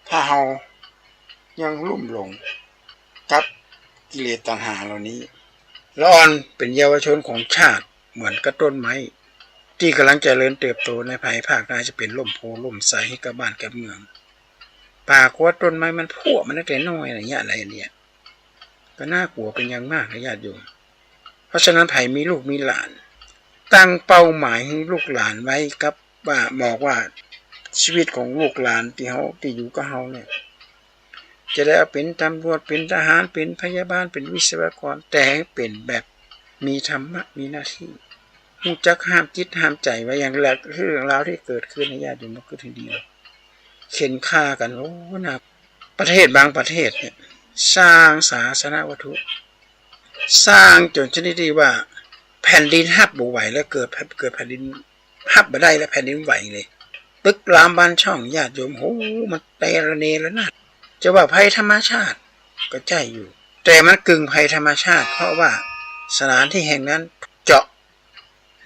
ถ้าเฮายังลุ่มหลงกับกิเลสตัณหาเหล่านี้ ละอ่อนเป๋นเยาวชนของชาติ เหมือนกับต้นไม้ ตี้ก่ำลังเจริญเติบโต ในภายภาคหน้าจะเป๋นฮ่มโพธิ์ฮ่มไทรหื้อกับบ้านกับเมือง ปรากฏว่าต้นไม้มันพั้วมาตั้งแต่น้อย ระยะใดเนี่ย ก็น่ากลัวเป๋นอย่างมากนะญาติโยม เพราะฉะนั้นใผมีลูกมีหลาน ตั้งเป้าหมายหื้อลูกหลานไว้กับว่า บอกว่าชีวิตของลูกหลานตี้เฮา ตี้อยู่กับเฮาเนี่ย จะได้เอาเป๋นตำรวจ เป๋นทหาร เป๋นพยาบาล เป๋นวิศวกร แต่หื้อเป๋นแบบมีธรรมะ มีหน้าตี้ ฮู้จักห้ามจิตห้ามใจ๋ไว้ อย่างเรื่องราวตี้เกิดขึ้นนะญาติโยม ก็คือถือดี เข่นฆ่ากั๋น โอ้ น่า ประเทศบางประเทศเนี่ย สร้างศาสนวัตถุ สร้างจ๋นชนิดตี้ว่าแผ่นดินฮับบ่ไหวแล้ว เกิด เกิดแผ่นดินฮับบ่ได้แล้ว แผ่นดินไหวเลย ตึกรามบ้านช่อง ญาติโยม โห มันเตระเนระนาด จะว่าภัยธรรมชาติก็ใจ้อยู่ แต่มันกึ่งภัยธรรมชาติ เพราะว่าสถานตี้แห่งนั้นเจาะ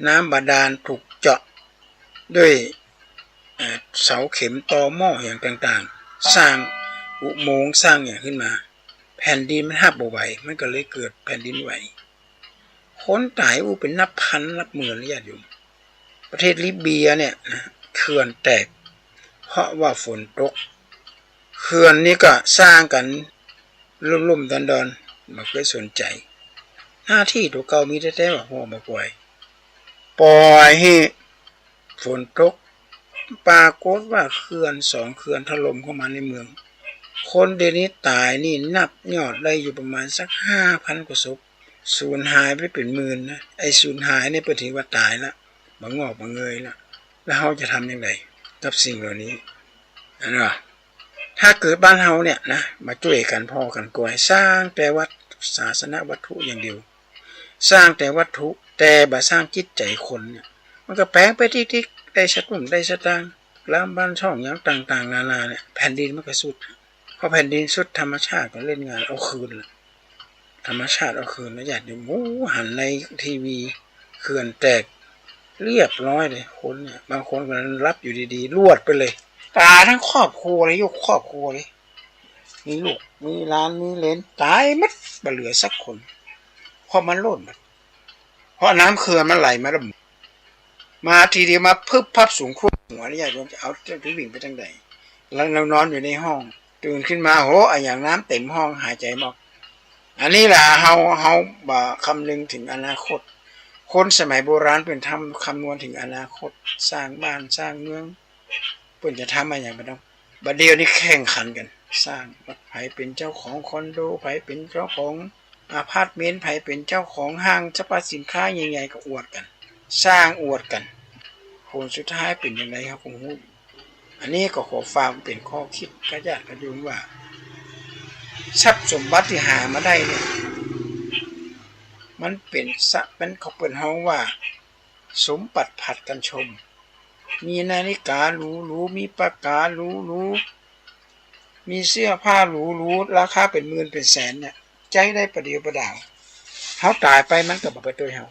น้ำบาดาลถูกเจาะด้วย เอ่อ เสาเข็มตอหม้ออย่างต่างๆ สร้างอุโมงค์สร้างอะหยังขึ้นมา แผ่นดินมันฮับบ่ไหว มันก็เลยเกิดแผ่นดินไหว คนต๋ายอู้เป๋นนับพันนับหมื่นเลยญาติโยม ประเทศลิเบียเนี่ยนะ เขื่อนแตก เพราะว่าฝนตก เขื่อนนี้ก็สร้างกั๋นลุ่มๆ ดอนๆ บ่เกยสนใจ๋ หน้าตี้ตั๋วเก่ามีแต๊ๆ บ่าหัวบ่าขวาย ป่อยหื้อฝนตก ปรากฏว่าเขื่อนสองเขื่อนถล่มเข้ามาในเมือง คนเดี๋ยวนี้ต๋ายนี่นับยอดได้อยู่ประมาณสักห้าพันกว่าศพ สูญหายไปเป๋นหมื่นนะ ไอ้สูญหายนี่เปิ้นถือว่าต๋ายละ บ่งอกบ่เงยละ แล้วเฮาจะทำอย่างใดกับสิ่งเหล่านี้ อันว่า ถ้าเกิดบ้านเฮาเนี่ยนะ มาจ้วยกั๋นผ่อกั๋นกอย สร้างแต่วัต ศาสนวัตถุอย่างเดียว สร้างแต่วัตถุ แต่บ่สร้างจิตใจ๋คนเนี่ย มันก็แป๋งไปติ๊กๆ ได้สตุ้งได้สตางค์ รามบ้านช่องอย่างต่างๆ นานาเนี่ย แผ่นดินมันก็ทรุด พอแผ่นดินทรุด ธรรมชาติก็เล่นงานเอาคืนละ ธรรมชาติเอาคืนแล้วญาติโยม โอ้ หันในทีวี เขื่อนแตกเรียบร้อยเลย คนเนี่ย บางคนก็หลับอยู่ดีๆ ลวดไปเลย ต๋ายทั้งครอบครัวเลย ยกครอบครัวเลย มีลูก มีหลาน มีเหลน ต๋ายหมด บ่เหลือสักคน เพราะมันโล่นหมด เพราะน้ำเขื่อนมันไหลมาแล้ว มาทีเดียวมาพึบพับสูงท่วมหัวเลย ญาติโยม จะเอา จะวิ่งไปตางใด แล้วเรานอนอยู่ในห้อง ตื่นขึ้นมา โห อะหยังน้ำเต๋มห้อง หายใจ๋บ่ออก อันนี้แหละ เฮา เฮาบ่คำนึงเถิงอนาคต คนสมัยโบราณเปิ้นทำ คำนวณเถิงอนาคต สร้างบ้าน สร้างเมือง เปิ้นจะทำอะหยังบ่ต้อง บ่าเดี่ยวนี้แข่งขันกั๋น สร้าง ใผเป๋นเจ้าของคอนโด ใผเป๋นเจ้าของอพาร์ตเมนต์ ใผเป๋นเจ้าของห้างสรรพสินค้าใหญ่ๆ ก็อวดกั๋น สร้างอวดกั๋น ผลสุดท้ายเป๋นอย่างใดเฮาก็ฮู้ อันนี้ก็ขอฝากเป๋นข้อคิดกับญาติกับโยมว่า ทรัพย์สมบัติตี้หามาได้เนี่ย มันเป๋นสะ มัน เขาเปิ้นฮ้องว่า สมบัติผลัดกั๋นชม มีนาฬิกาหรูๆ มีปากกาหรูๆ มีเสื้อผ้าหรูๆ ราคาเป๋นหมื่นเป๋นแสนเนี่ย ใจ๊ได้ประเดี๋ยวประดาว เฮาต๋ายไปมันก็บ่ไปตวยเฮา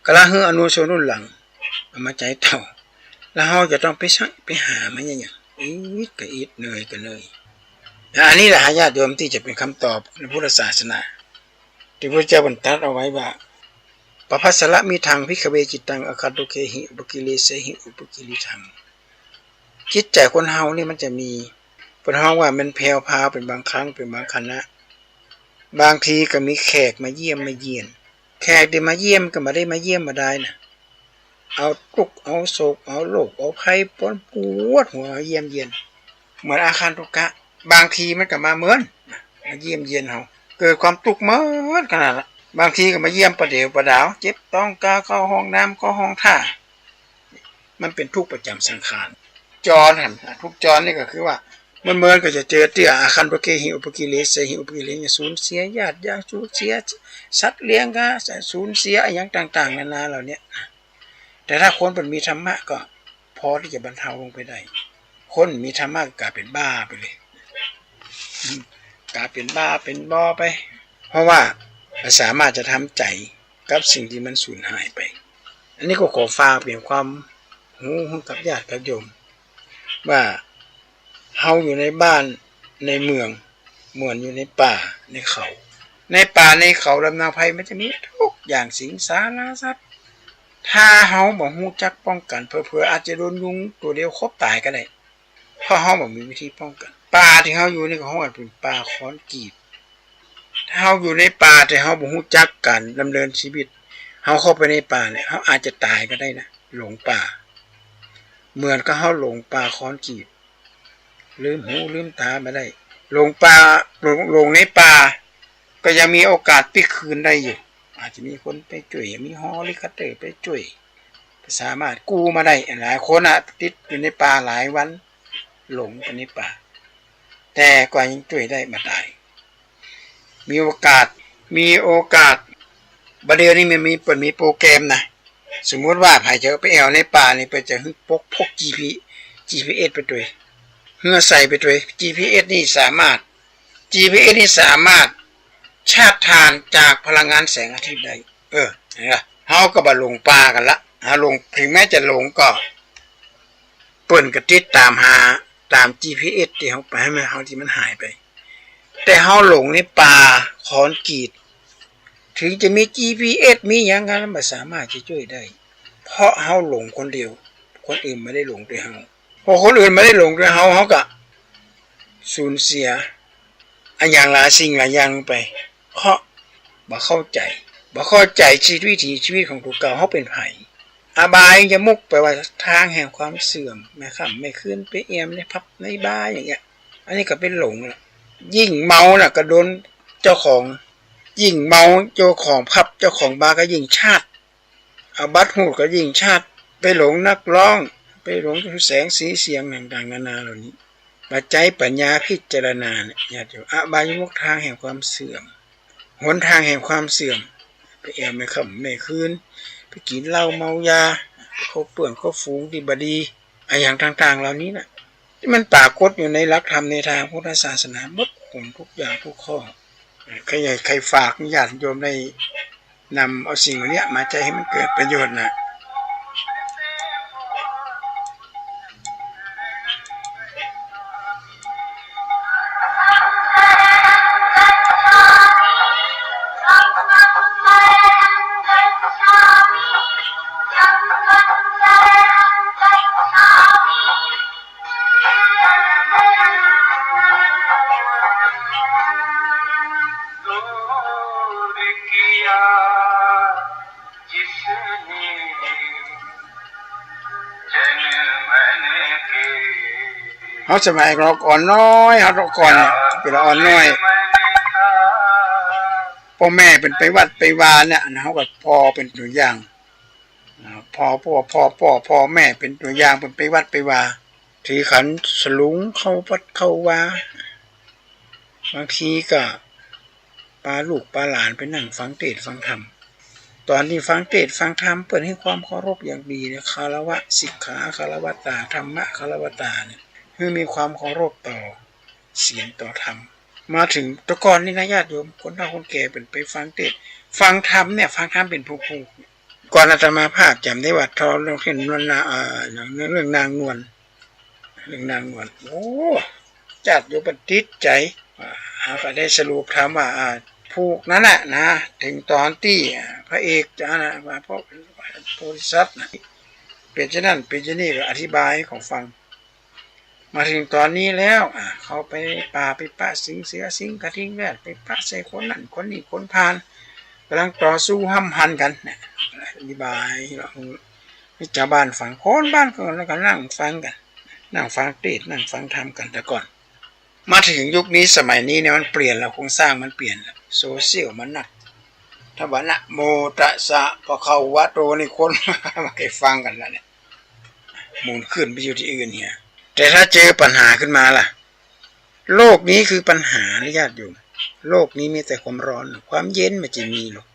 ก็ละหื้ออนุชนรุ่นหลังเอามาใจ๊ต่อ แล้วเฮาจะต้องไปใส้ไปหามันอย่างหยัง อิดก็อิด เหนื่อยก็เหนื่อย อันนี้แหละญาติโยม ตี้จะเป๋นกำตอบในพุทธศาสนา ตี้พระเจ้าเปิ้นตรัสเอาไว้ว่า ปภัสสรมิทัง ภิกขเว จิตตัง อคันตุเกหิ อุปกิเลเสหิ อุปกิลทิทัง จิตใจ๋คนเฮานี่มันจะมี เปิ้นฮ้องว่ามันแผ่วพราว เป๋นบางครั้ง เป๋นบางขณะ บางทีก็มีแขกมาเยี่ยมมาเยียน แขกตี้มาเยี่ยมก็บ่ได้มาเยี่ยมบ่ดายนะ เอาตุ๊กข์ เอาโศก เอาโรค เอาภัย ปนปวดหัวเยี่ยมเยียน เหมือนอาคันตุกะ บางทีมันก็มาเหมือน มาเยี่ยมเยียนเฮา เกิดความตุ๊กข์เหมือนขนาดละ บางทีก็มาเยี่ยมประเดี๋ยวประดาว เจ็บต๊องกา เข้าห้องน้ำ เข้าห้องถ่าย มันเป๋นทุกข์ประจ๋ำสังขาร จรหั้น อ่ะ ทุกข์จรนี่ก็คือว่า เมินๆ ก็จะเจอเตื้อ อาคันทะเกหิ อุปกิเลเสหิ อุปกิเลเสหิ สูญเสียญาติญาติ สูญเสียสัตว์เลี้ยง ก็สูญเสียอะหยังต่างๆ นานาเหล่าเนี้ย แต่ถ้าคนเปิ้นมีธรรมะก็พอตี้จะบรรเทาลงไปได้ คนมีธรรมะก็ก๋ายเป๋นบ้าไปเลย ก๋ายเป๋นบ้าเป๋นบอไป เพราะว่าบ่สามารถจะทำใจ๋กับสิ่งตี้มันสูญหายไป อันนี้ก็ขอฝากเป๋นความฮู้หื้อกับญาติกับโยม ว่าเฮาอยู่ในบ้านในเมือง เหมือนอยู่ในป่าในเขา ในป่าในเขาลำเนาไพรมันจะมีทุกอย่างสิงสารสัตว์ ถ้าเฮาบ่ฮู้จักป้องกั๋น เผลอๆ อาจจะโดนยุงตั๋วเดียวขบต๋ายก็ได้ เพราะเฮาบ่มีวิธีป้องกั๋น ป่าตี้เฮาอยู่นี่ก็ฮ้องกั๋นเป๋นป่าคอนกรีต ถ้าเฮาอยู่ในป่าแต่เฮาบ่ฮู้จักก๋านดำเนินชีวิต เฮาเข้าไปในป่าเนี่ย เฮาอาจจะต๋ายก็ได้นะ หลงป่า เหมือนกับเฮาหลงป่าคอนกรีต ลืมหูลืมต๋าบ่ได้ หลงป่า หลง หลงในป่า ก็ยังมีโอกาสปิ๊กคืนได้อยู่ อาจจะมีคนไปจ้วย มีเฮลิคอปเตอร์ไปจ้วย สามารถกู้มาได้ หลายคนน่ะ ติดอยู่ในป่าหลายวัน หลงไปในป่า แต่ก็ยังจ้วยได้บ่ต๋าย มีโอกาส มีโอกาส บ่าเดี่ยวนี้มันมี เปิ้นมีโปรแกรมนะ สมมุติว่าใผจะไปแอ่วในป่านี่ เปิ้นจะหื้อปก พกจีพี จีพีเอส ไปตวย หื้อใส่ไปตวย จีพีเอส นี่สามารถ จีพีเอส นี่สามารถชาร์จถ่านจากพลังงานแสงอาทิตย์ได้ เออ หันก่อ เฮาก็บ่หลงป่ากั๋นละ เฮาหลง ถึงแม้จะหลงก็ เปิ้นก็ติดต๋ามหา ต๋ามจีพีเอส ตี้เฮาไป หื้อเฮาตี้มันหายไป แต่เฮาหลงในป่าคอนกรีต ถึงจะมีจีพีเอส มีหยังก็บ่สามารถจะจ้วยได้ เพราะเฮาหลงคนเดียว คนอื่นบ่ได้หลงตวยเฮา พอคนอื่นบ่ได้หลงตวยเฮา เฮาก็สูญเสียอะหยังหลายสิ่งหลายอย่างไป เพราะบ่เข้าใจ๋ บ่เข้าใจ๋ชีวิต วิถีชีวิตของตั๋วเก่า เฮาเป๋นใผ อบายยมุขแปลว่าตางแห่งความเสื่อม แม่ค่ำแม่คืนไปแอ่วในผับในบาร์อย่างเงี้ย อันนี้ก็เป๋นหลงละ ยิ่งเมาน่ะก็โดนเจ้าของ ยิ่งเมาเจ้าของผับเจ้าของบาร์ก็ยิ่งชาร์จ เอาบัตรฮูดก็ยิ่งชาร์จ ไปหลงนักฮ้อง ไปหลงแสงสีเสียงต่างๆ นานาเหล่านี้ บ่ใจ๊ปัญญาพิจารณาเนี่ย ญาติโยม อบายยมุขตางแห่งความเสื่อม หนตางแห่งความเสื่อม ไปแอ่วแม่ค่ำแม่คืน ไปกิ๋นเหล้าเมายา ไปคบเปื้อนคบฝูงตี้บ่ดี อะหยังต่างๆ เหล่านี้น่ะ ตี้มันปรากฏอยู่ในหลักธรรมในตางพุทธศาสนาหมดหนทุกอย่างทุกข้อ ใค่ ใค่ฝากญาติโยมได้นำเอาสิ่งเหล่านี้มาใจ๊หื้อมันเกิดประโยชน์นะ เฮาสมัยเฮาอ่อนน้อย เฮาแต่ก่อนเนี่ย เป๋นอ่อนน้อย ป้อแม่เปิ้นไปวัดไปวาเนี่ย เฮาก็ผ่อเป๋นตั๋วอย่าง อ่า ผ่อ ผ่อ ผ่อ ผ่อ ผ่อแม่เป๋นตั๋วอย่าง เปิ้นไปวัดไปวา ถือขันสลุงเข้าวัดเข้าวา บางทีก็ปาลูกปาหลานไปนั่งฟังเตสน์ฟังธรรม ต๋อนตี้ฟังเตสน์ฟังธรรม เปิ้นหื้อความเคารพอย่างดีนะ คารวะสิกขาคารวตา ธัมมะคารวตาเนี่ย หื้อมีความเคารพต่อศีลต่อธรรม มาเถิงแต่ก่อนนี่นะญาติโยม คนเฒ่าคนแก่เปิ้นไปฟังเตสน์ฟังธรรมเนี่ย ฟังธรรมเป๋นผู้ๆ ก่อนอาตมาภาพจ๋ำได้ว่า ต๋อนเรื่องนาง เอ่อ เรื่องนางนวล เรื่องนางนวล โอ้ ญาติโยมเปิ้นติดใจ๋ อ่า เฮาก็ได้สรุปธรรมว่า อ่า ผูกนั้นน่ะนะ เถิงต๋อนตี้ อ่า พระเอกจะนะ ว่าพระโพธิสัตว์น่ะ เป๋นจะนั้น เป๋นจะนี้ ก็อธิบายหื้อเขาฟัง มาเถิงต๋อนนี้แล้ว อ่า เขาไปป่าไปปะสิงห์เสือสิงห์กระทิงแรด ไปปะใส่คนนั้นคนนี้คนพาล ก่ำลังต่อสู้ห้ำหันกั๋นเนี่ย อธิบายหื้อ หื้อจาวบ้านฟัง คนบ้านก็ แล้วก็นั่งฟังกั๋น นั่งฟังเตสน์ นั่งฟังธรรมกั๋นแต่ก่อน มาเถิงยุคนี้สมัยนี้เนี่ยมันเปลี่ยนแล้ว โครงสร้างมันเปลี่ยนแล้ว โซเชียลมันนัก ถ้าว่านะโมตัสสะภะคะวะโตนี่คนบ่ใค่ฟังกั๋นแล้วเนี่ย หมุนขึ้นไปอยู่ตี้อื่นเนี่ย แต่ถ้าเจอปัญหาขึ้นมาล่ะ โลกนี้คือปัญหานะญาติโยม โลกนี้มีแต่ความร้อน ความเย็นบ่จะมีหรอก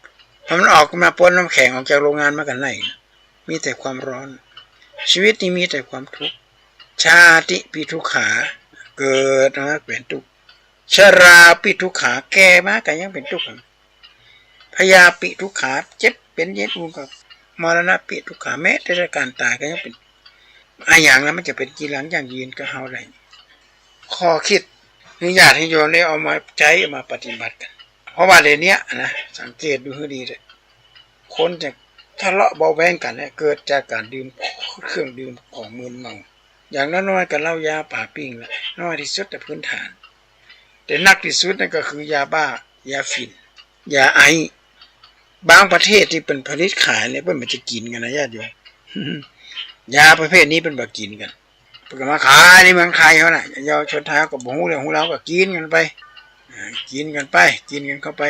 พอมันออกมาป๊นน้ำแข็งออกจากโรงงานมาก็ไหน มีแต่ความร้อน ชีวิตนี้มีแต่ความทุกข์ ชาติปิทุกขา เกิดมาเป๋นตุ๊กข์ ชราปิทุกขา แก่มาก็ยังเป๋นตุ๊กข์ พยาปิทุกขา เจ็บเป๋นเย็นอุ่นก็ มรณะปิทุกขา แม้แต่ก๋านต๋ายก็ยังเป๋น อะหยังแล้วมันจะเป๋นจีรังยั่งยืนกับเฮาได้ ข้อคิดนี้ญาติโยมได้เอามาใจ๊เอามาปฏิบัติกั๋น เพราะว่าเดี๋ยวเนี้ยนะ สังเกตดูหื้อดีเถอะ คนจะทะเลาะเบาะแว้งกั๋นเนี่ย เกิดจากก๋านดื่มเครื่องดื่มของมึนเมา อย่างน้อยๆ ก็เหล้ายาปาปิ้งละ น้อยตี้สุดแต่พื้นฐาน แต่หนักตี้สุดนั่นก็คือยาบ้า ยาฝิ่น ยาไอซ์ บางประเทศตี้เปิ้นผลิตขายเนี่ย เปิ้นบ่จะกิ๋นกั๋นนะญาติโยม ยาประเภทนี้เปิ้นบ่กิ๋นกั๋น เปิ้นก็มาขายในเมืองไทยเฮาน่ะ เยาวชนไทยเฮาก็บ่ฮู้เรื่องฮู้ราวก็กิ๋นกั๋นไป อ่า กิ๋นกั๋นไป กิ๋นกั๋นเข้าไป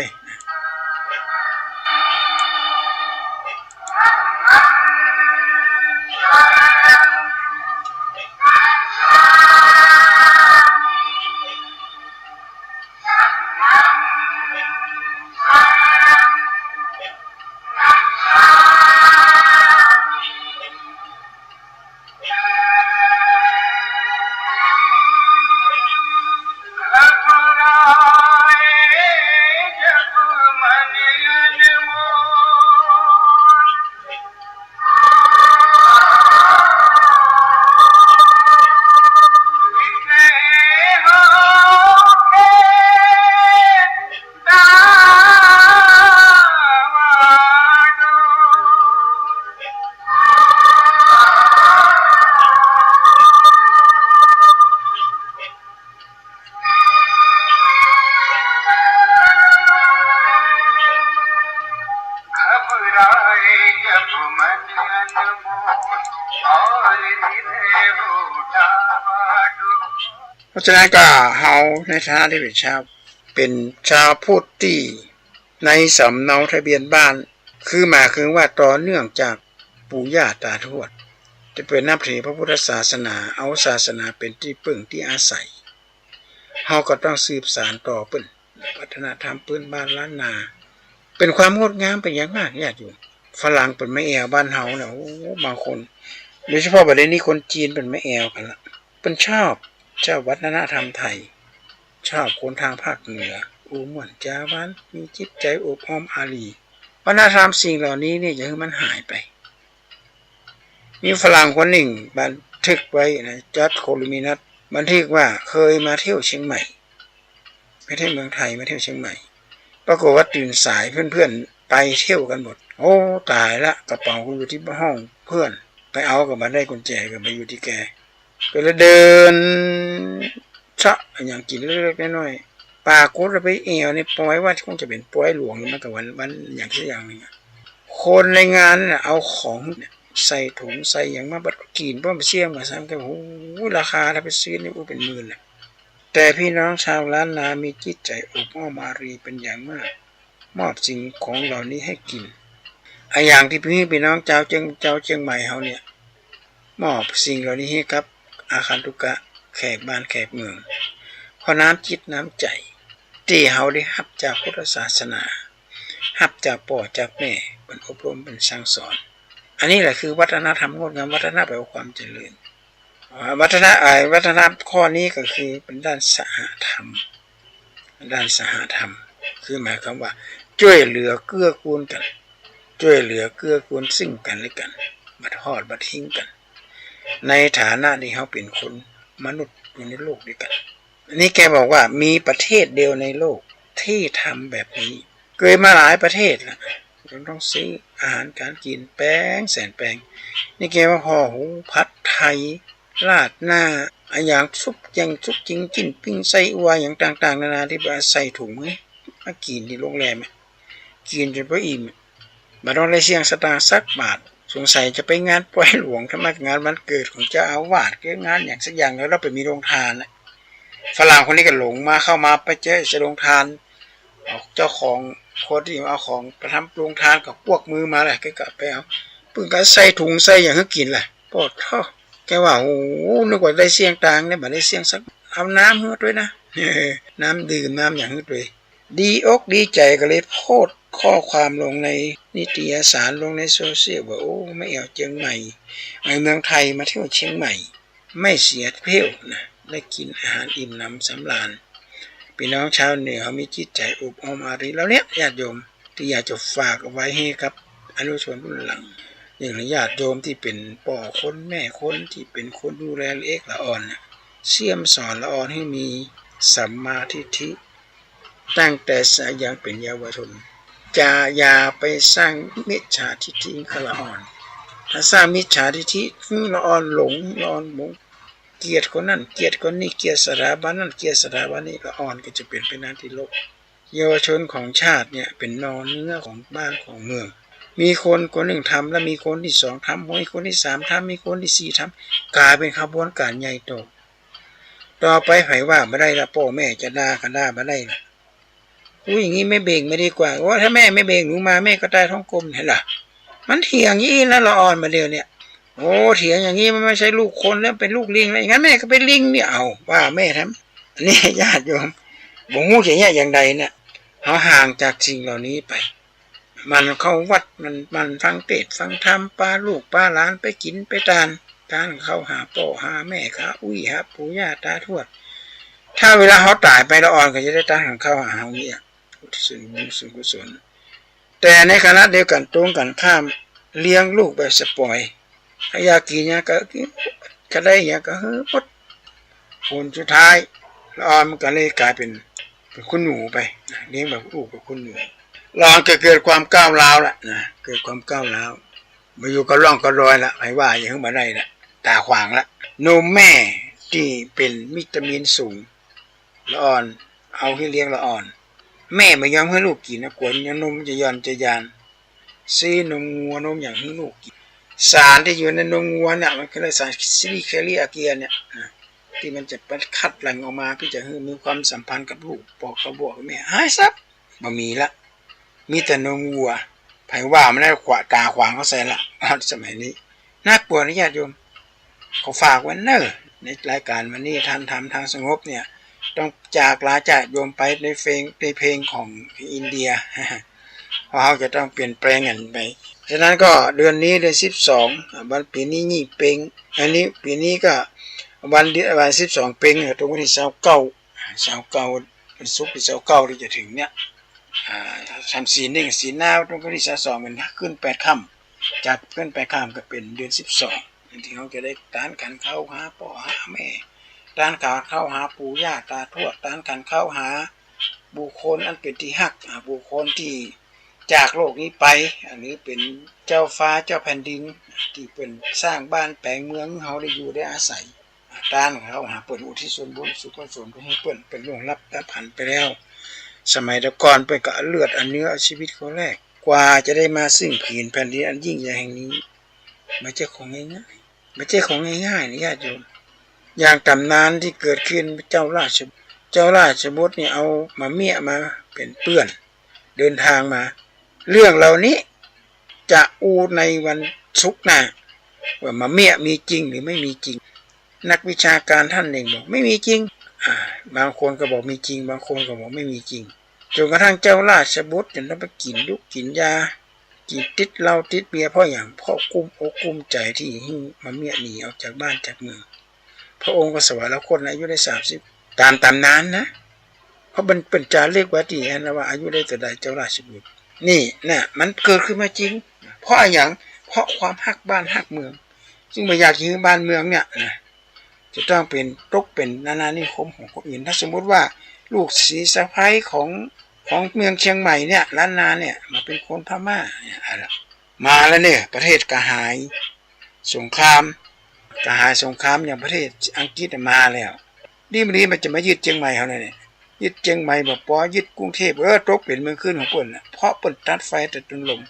เพราะฉะนั้นก็เฮาในฐานะตี้เป๋นชาว เป๋นชาวพุทธตี้ในสำเนาทะเบียนบ้าน คือหมายความว่าต่อเนื่องจากปู่ย่าตาทวด ตี้เปิ้นนับถือพระพุทธศาสนา เอาศาสนาเป๋นตี้เปิ้งตี้อาศัย เฮาก็ต้องสืบสานต่อเปิ้น วัฒนธรรมพื้นบ้านล้านนา เป๋นความงดงามเป๋นอย่างมากญาติโยม ฝรั่งเปิ้นมาแอ่วบ้านเฮาเนี่ย โอ้ บางคน โดยเฉพาะบ่าเดี่ยวนี้คนจีนเปิ้นมาแอ่วกั๋นละ เปิ้นชอบ ชอบวัฒนธรรมไทย ชอบคนตางภาคเหนือ อู้ม่วนจ๋าหวาน มีจิตใจ๋อบอ้อมอารี วัฒนธรรมสิ่งเหล่านี้เนี่ยอย่าหื้อมันหายไป มีฝรั่งคนนึ่งบันทึกไว้นะ จอร์จโคลูมินัส บันทึกว่าเคยมาเที่ยวเชียงใหม่ ไปเที่ยวเมืองไทย มาเที่ยวเชียงใหม่ ปรากฏว่าตื่นสาย เพื่อนๆ ไปเที่ยวกั๋นหมด โอ้ ต๋ายละ กระเป๋าก็อยู่ตี้ห้องเพื่อน ไปเอาก็บ่ได้ กุญแจก็บ่อยู่ตี้แก ก็เลยเดินเซาะอะหยังกิ๋นเล็กๆ น้อยๆ ปรากฏว่าไปแอ่วในปอยวัด คงจะเป๋นปอยหลวง มันก็วัน วันหยังสักอย่างนึ่งอะ คนในงานน่ะเอาของเนี่ยใส่ถุงใส่หยังมาบัดกิ๋น ป้อมเสี่ยงมาซ้ำกัน โอ้โห ราคาถ้าไปซื้อนี่ อู้ เป๋นหมื่นแหละ แต่พี่น้องชาวล้านนามีจิตใจ๋อบอ้อมอารีเป๋นอย่างมาก มอบสิ่งของเหล่านี้หื้อกิ๋น อะหยังตี้พี่ พี่น้องจาวเจียง จาวเจียงใหม่เฮาเนี่ย มอบสิ่งเหล่านี้หื้อกับอาคันตุกะ แขกบ้านแขกเมือง เพราะน้ำจิตน้ำใจ๋ตี้เฮาได้ฮับจากพุทธศาสนา ฮับจากป้อจากแม่ เปิ้นอบรมเปิ้นสั่งสอน อันนี้แหละคือวัฒนธรรมงดงาม วัฒนธรรมแปลว่าความเจริญ อ่า วัฒน อ่า วัฒนธรรมข้อนี้ก็คือเป๋นด้านสหธรรม ด้านสหธรรม คือหมายความว่าจ้วยเหลือเกื้อกูลกั๋น จ้วยเหลือเกื้อกูลซึ่งกั๋นและกั๋น บ่ทอดบ่ทิ้งกั๋น ในฐานะตี้เฮาเป๋นคนมนุษย์อยู่ในโลกตวยกั๋น อันนี้แกบอกว่ามีประเทศเดียวในโลกตี้ทำแบบนี้ เกยมาหลายประเทศละ จนต้องซื้ออาหารก๋านกิ๋นแปงแสนแปง นี่แกว่าห่อหมก ผัดไทย ราดหน้า อะหยังซุปแจ่งซุปจิง จิ๊นปิ้ง ไส้อั่ว หยังต่างๆ นานาตี้ไปใส่ถุงมากิ๋นตี้โรงแรมอะ กิ๋นจ๋นบ่อิ่มอะ บ่ต้องได้เสี้ยงสตางค์สักบาท สงสัยจะไปงานปอยหลวง ถ้าไม่งานวันเกิดของเจ้าอาวาส หรืองานหยังสักอย่าง แล้วเฮาไปมีโฮงตานอะ ฝรั่งคนนี้ก็หลงมา เข้ามาไปเจอจะโฮงตาน เอาเจ้าของ คนตี้เอาของไปทำโฮงตานก็กวักมือมาแหละ ก็ไปเอา เปิ้นก็ใส่ถุงใส่หยังหื้อกิ๋นแหละ โอ้โธ่ แกว่า โอ้โห นึกว่าได้เสี้ยงตางค์เนี่ย บ่ได้เสี้ยงสัก เอาน้ำหื้อตวยนะ น้ำดื่มน้ำหยังหื้อตวย ดีอกดีใจ๋ก็เลยโพสต์ข้อความลงในนิตยสาร ลงในโซเชียลว่า โอ้ มาแอ่วเจียงใหม่ ไปเมืองไทยมาเที่ยวเชียงใหม่ ไม่เสียเที่ยวนะ ได้กินอาหารอิ่มหนำสำราญ ปี้น้องชาวเหนือมีจิตใจ๋อบอ้อมอารีแล้วเนี่ย ญาติโยม ตี้อยากจะฝากเอาไว้หื้อกับอนุชนรุ่นหลัง อย่างญาติโยมตี้เป๋นป้อคนแม่คน ตี้เป๋นคนดูแลละเอกละอ่อนเนี่ย เสี้ยมสอนละอ่อนหื้อมีสัมมาทิฏฐิ ตั้งแต่สะ ยังเป๋นเยาวชน จะอย่าไปสร้างมิจฉาทิฏฐิหื้อละอ่อน ถ้าสร้างมิจฉาทิฏฐิหื้อละอ่อนหลง ละอ่อนหลง เกลียดคนนั้น เกลียดคนนี้ เกลียดสถาบันนั้น เกลียดสถาบันนี้ ละอ่อนก็จะเป๋นไปในตี้ลบ เยาวชนของชาติเนี่ยเป๋นนอเนื้อของบ้านของเมือง มีคนคนนึ่งทำ แล้วมีคนตี้สองทำ มีคนตี้สามทำ มีคนตี้สี่ทำ ก๋ายเป๋นขบวนก๋านใหญ่โต ต่อไปใผว่าบ่ได้ละ ป้อแม่จะด่าก็ด่าบ่ได้ละ อู้ อย่างนี้แม่เบ่งมาดีกว่า โอ้ ถ้าแม่ไม่เบ่งหนูมา แม่ก็ต๋ายท้องกลม หันล่ะ มันเถียงอย่างนี้นะ ละอ่อนบ่าเดี่ยวเนี่ย โอ้ เถียงอย่างนี้มันไม่ใช่ลูกคนแล้ว เป๋นลูกลิงแล้ว อย่างนั้นแม่ก็เป๋นลิงเนี่ย เอา ว่าแม่ทำ อันนี้ญาติโยม บ่ฮู้จะเยียะอย่างใดเนี่ย เฮาห่างจากสิ่งเหล่านี้ไป หมั่นเข้าวัด หมั่น หมั่นฟังเทศน์ฟังธรรม ปาลูกปาหลานไปกิ๋นไปตาน ตานข้าวหาป้อหาแม่ หาอุ้ยหาปู่ย่าตาทวด ถ้าเวลาเฮาต๋ายไป ละอ่อนก็จะได้ตานข้าวหาเฮาเนี่ย อุทิศส่วนบุญส่วนกุศล แต่ในขณะเดียวกั๋นตรงกั๋นข้าม เลี้ยงลูกแบบสปอย ถ้าอยากกิ๋นหยังก็กิ๋น ถ้าได้หยังก็หื้อหมด ผลสุดท้าย ละอ่อนมันก็เลยก๋ายเป๋น เป๋นคุณหนูไปนะ เลี้ยงแบบลูกแบบคุณหนู ละอ่อนก็เกิดความก้าวร้าวละนะ เกิดความก้าวร้าว บ่อยู่กับร่องกับรอยละ ใผว่าหยังหื้อบ่ได้ละ ต๋าขวางละ นมแม่ตี้เป๋นวิตามินสูง ละอ่อน เอาหื้อเลี้ยงละอ่อน แม่บ่ยอมหื้อลูกกิ๋นนะ กั๋วนมจะหย่อนจะยาน ซี้นมงัวนมหยังหื้อลูกกิ๋น สารตี้อยู่ในนมงัวเนี่ย มันคือสารซิลิคอลลี่อาเกียเนี่ยนะ ตี้มันจะไปคัดหลั่งออกมา เปื้อจะหื้อมีความสัมพันธ์กับลูก ป้อกับป้อกับแม่ หายสับ บ่มีละ มีแต่นมงัว ใผว่ามันได้ขวา ต๋าขวางเข้าใส่ละ สมัยนี้ น่ากลัวนะญาติโยม ขอฝากไว้เน่อ ในรายการวันนี้ ท่านธรรมทางสงบเนี่ย ต้องจากลาญาติโยมไปในเพลง ในเพลงของอินเดีย เพราะเฮาจะต้องเปลี่ยนแปลงกั๋นไป ฉะนั้นก็เดือนนี้เดือนสิบสอง อ่า วันปี๋นี้ยี่เป็ง อันนี้ปี๋นี้ก็วันเดือน วันสิบสองเป็ง ตรงวันตี้ซาวเก้า ซาวเก้า วันศุกร์ตี้ซาวเก้าตี้จะเถิงเนี่ย อ่า ทำศีลนี่ ศีลหน้าตรงวันตี้ซาวสอง มันขึ้นแปดค่ำ จัดขึ้นแปดค่ำก็เป๋นเดือนสิบสอง ตี้เฮาจะได้ตานขันข้าวหาป้อหาแม่ ตานขันข้าวหาปู่ย่าตาทวด ตานขันข้าวหาบุคคลอันเป๋นตี้ฮัก อ่า บุคคลตี้จากโลกนี้ไป อ่า หรือเป๋นเจ้าฟ้าเจ้าแผ่นดิน ตี้เปิ้นสร้างบ้านแป๋งเมืองหื้อเฮาได้อยู่ได้อาศัย ตานข้าวหาเปิ้น อุทิศส่วนบุญส่วนกุศลหื้อเปิ้น เปิ้นล่วงลับดับขันไปแล้ว สมัยแต่ก่อนเปิ้นก็เอาเลือดเอาเนื้อเอาชีวิตเขาแลก กว่าจะได้มาซึ่งผืนแผ่นดินอันยิ่งใหญ่แห่งนี้ บ่ใจ้ของง่ายๆ บ่ใจ้ของง่ายๆ นะญาติโยม อย่างต๋ำนานตี้เกิดขึ้น เจ้าราช เจ้าราชบุตรนี่เอามะเมี้ยมาเป๋นเปื้อน เดินทางมา เรื่องเหล่านี้จะอู้ในวันศุกร์หน้า ว่ามะเมี้ยมีจริงหรือไม่มีจริง นักวิชาการท่านหนึ่งบอกไม่มีจริง อ่า บางคนก็บอกมีจริง บางคนก็บอกไม่มีจริง จนกระทั่งเจ้าราชบุตรจนต้องไปกิ๋นเหล้ากิ๋นยา กิ๋นติดเหล้าติดเบียร์ เพราะหยัง เพราะกุ้มอกกุ้มใจ๋ตี้หื้อมะเมี้ยหนีออกจากบ้านจากเมือง พระองค์ก็สวรรคตอายุได้สามสิบ ต๋ามต๋ำนานนะ เพราะมันเปิ้นจ๋ารึกไว้ตี้หั้นนะว่าอายุได้เต้าใดเจ้าราชบุตร นี่นะ มันเกิดขึ้นมาจริง เพราะอะหยัง เพราะความฮักบ้านฮักเมือง ซึ่งบ่อยากหื้อบ้านเมืองเนี่ยนะ จะต้องเป๋น ตกเป๋นอาณานิคมของคนอื่น ถ้าสมมุติว่าลูกสะใภ้ของ ของเมืองเชียงใหม่เนี่ย ล้านนาเนี่ย มาเป๋นคนพม่าเนี่ย เอาละ มาแล้วเนี่ย ประเทศกระหายสงคราม กระหายสงครามอย่างประเทศอังกฤษมาแล้ว ดีบ่ดีมันจะมายึดเจียงใหม่เฮาเนี่ย ยึดเจียงใหม่บ่ปอ ยึดกรุงเทพฯ เออ ตกเป๋นเมืองขึ้นของเปิ้นน่ะ เพราะเปิ้นตัดไฟแต่ต้นลม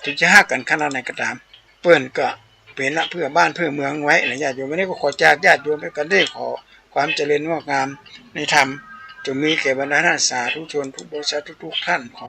ถึงจะฮักกั๋นขนาดไหนก็ต๋าม เปิ้นก็เป๋นละเพื่อบ้านเพื่อเมืองไว้นะญาติโยม วันนี้ก็ขอจากญาติโยมไปก่อนเด้อ ขอความเจริญงอกงามในธรรม จงมีแก่บรรดาท่านสาธุชนทุกบริษัททุกๆ ท่าน ขอ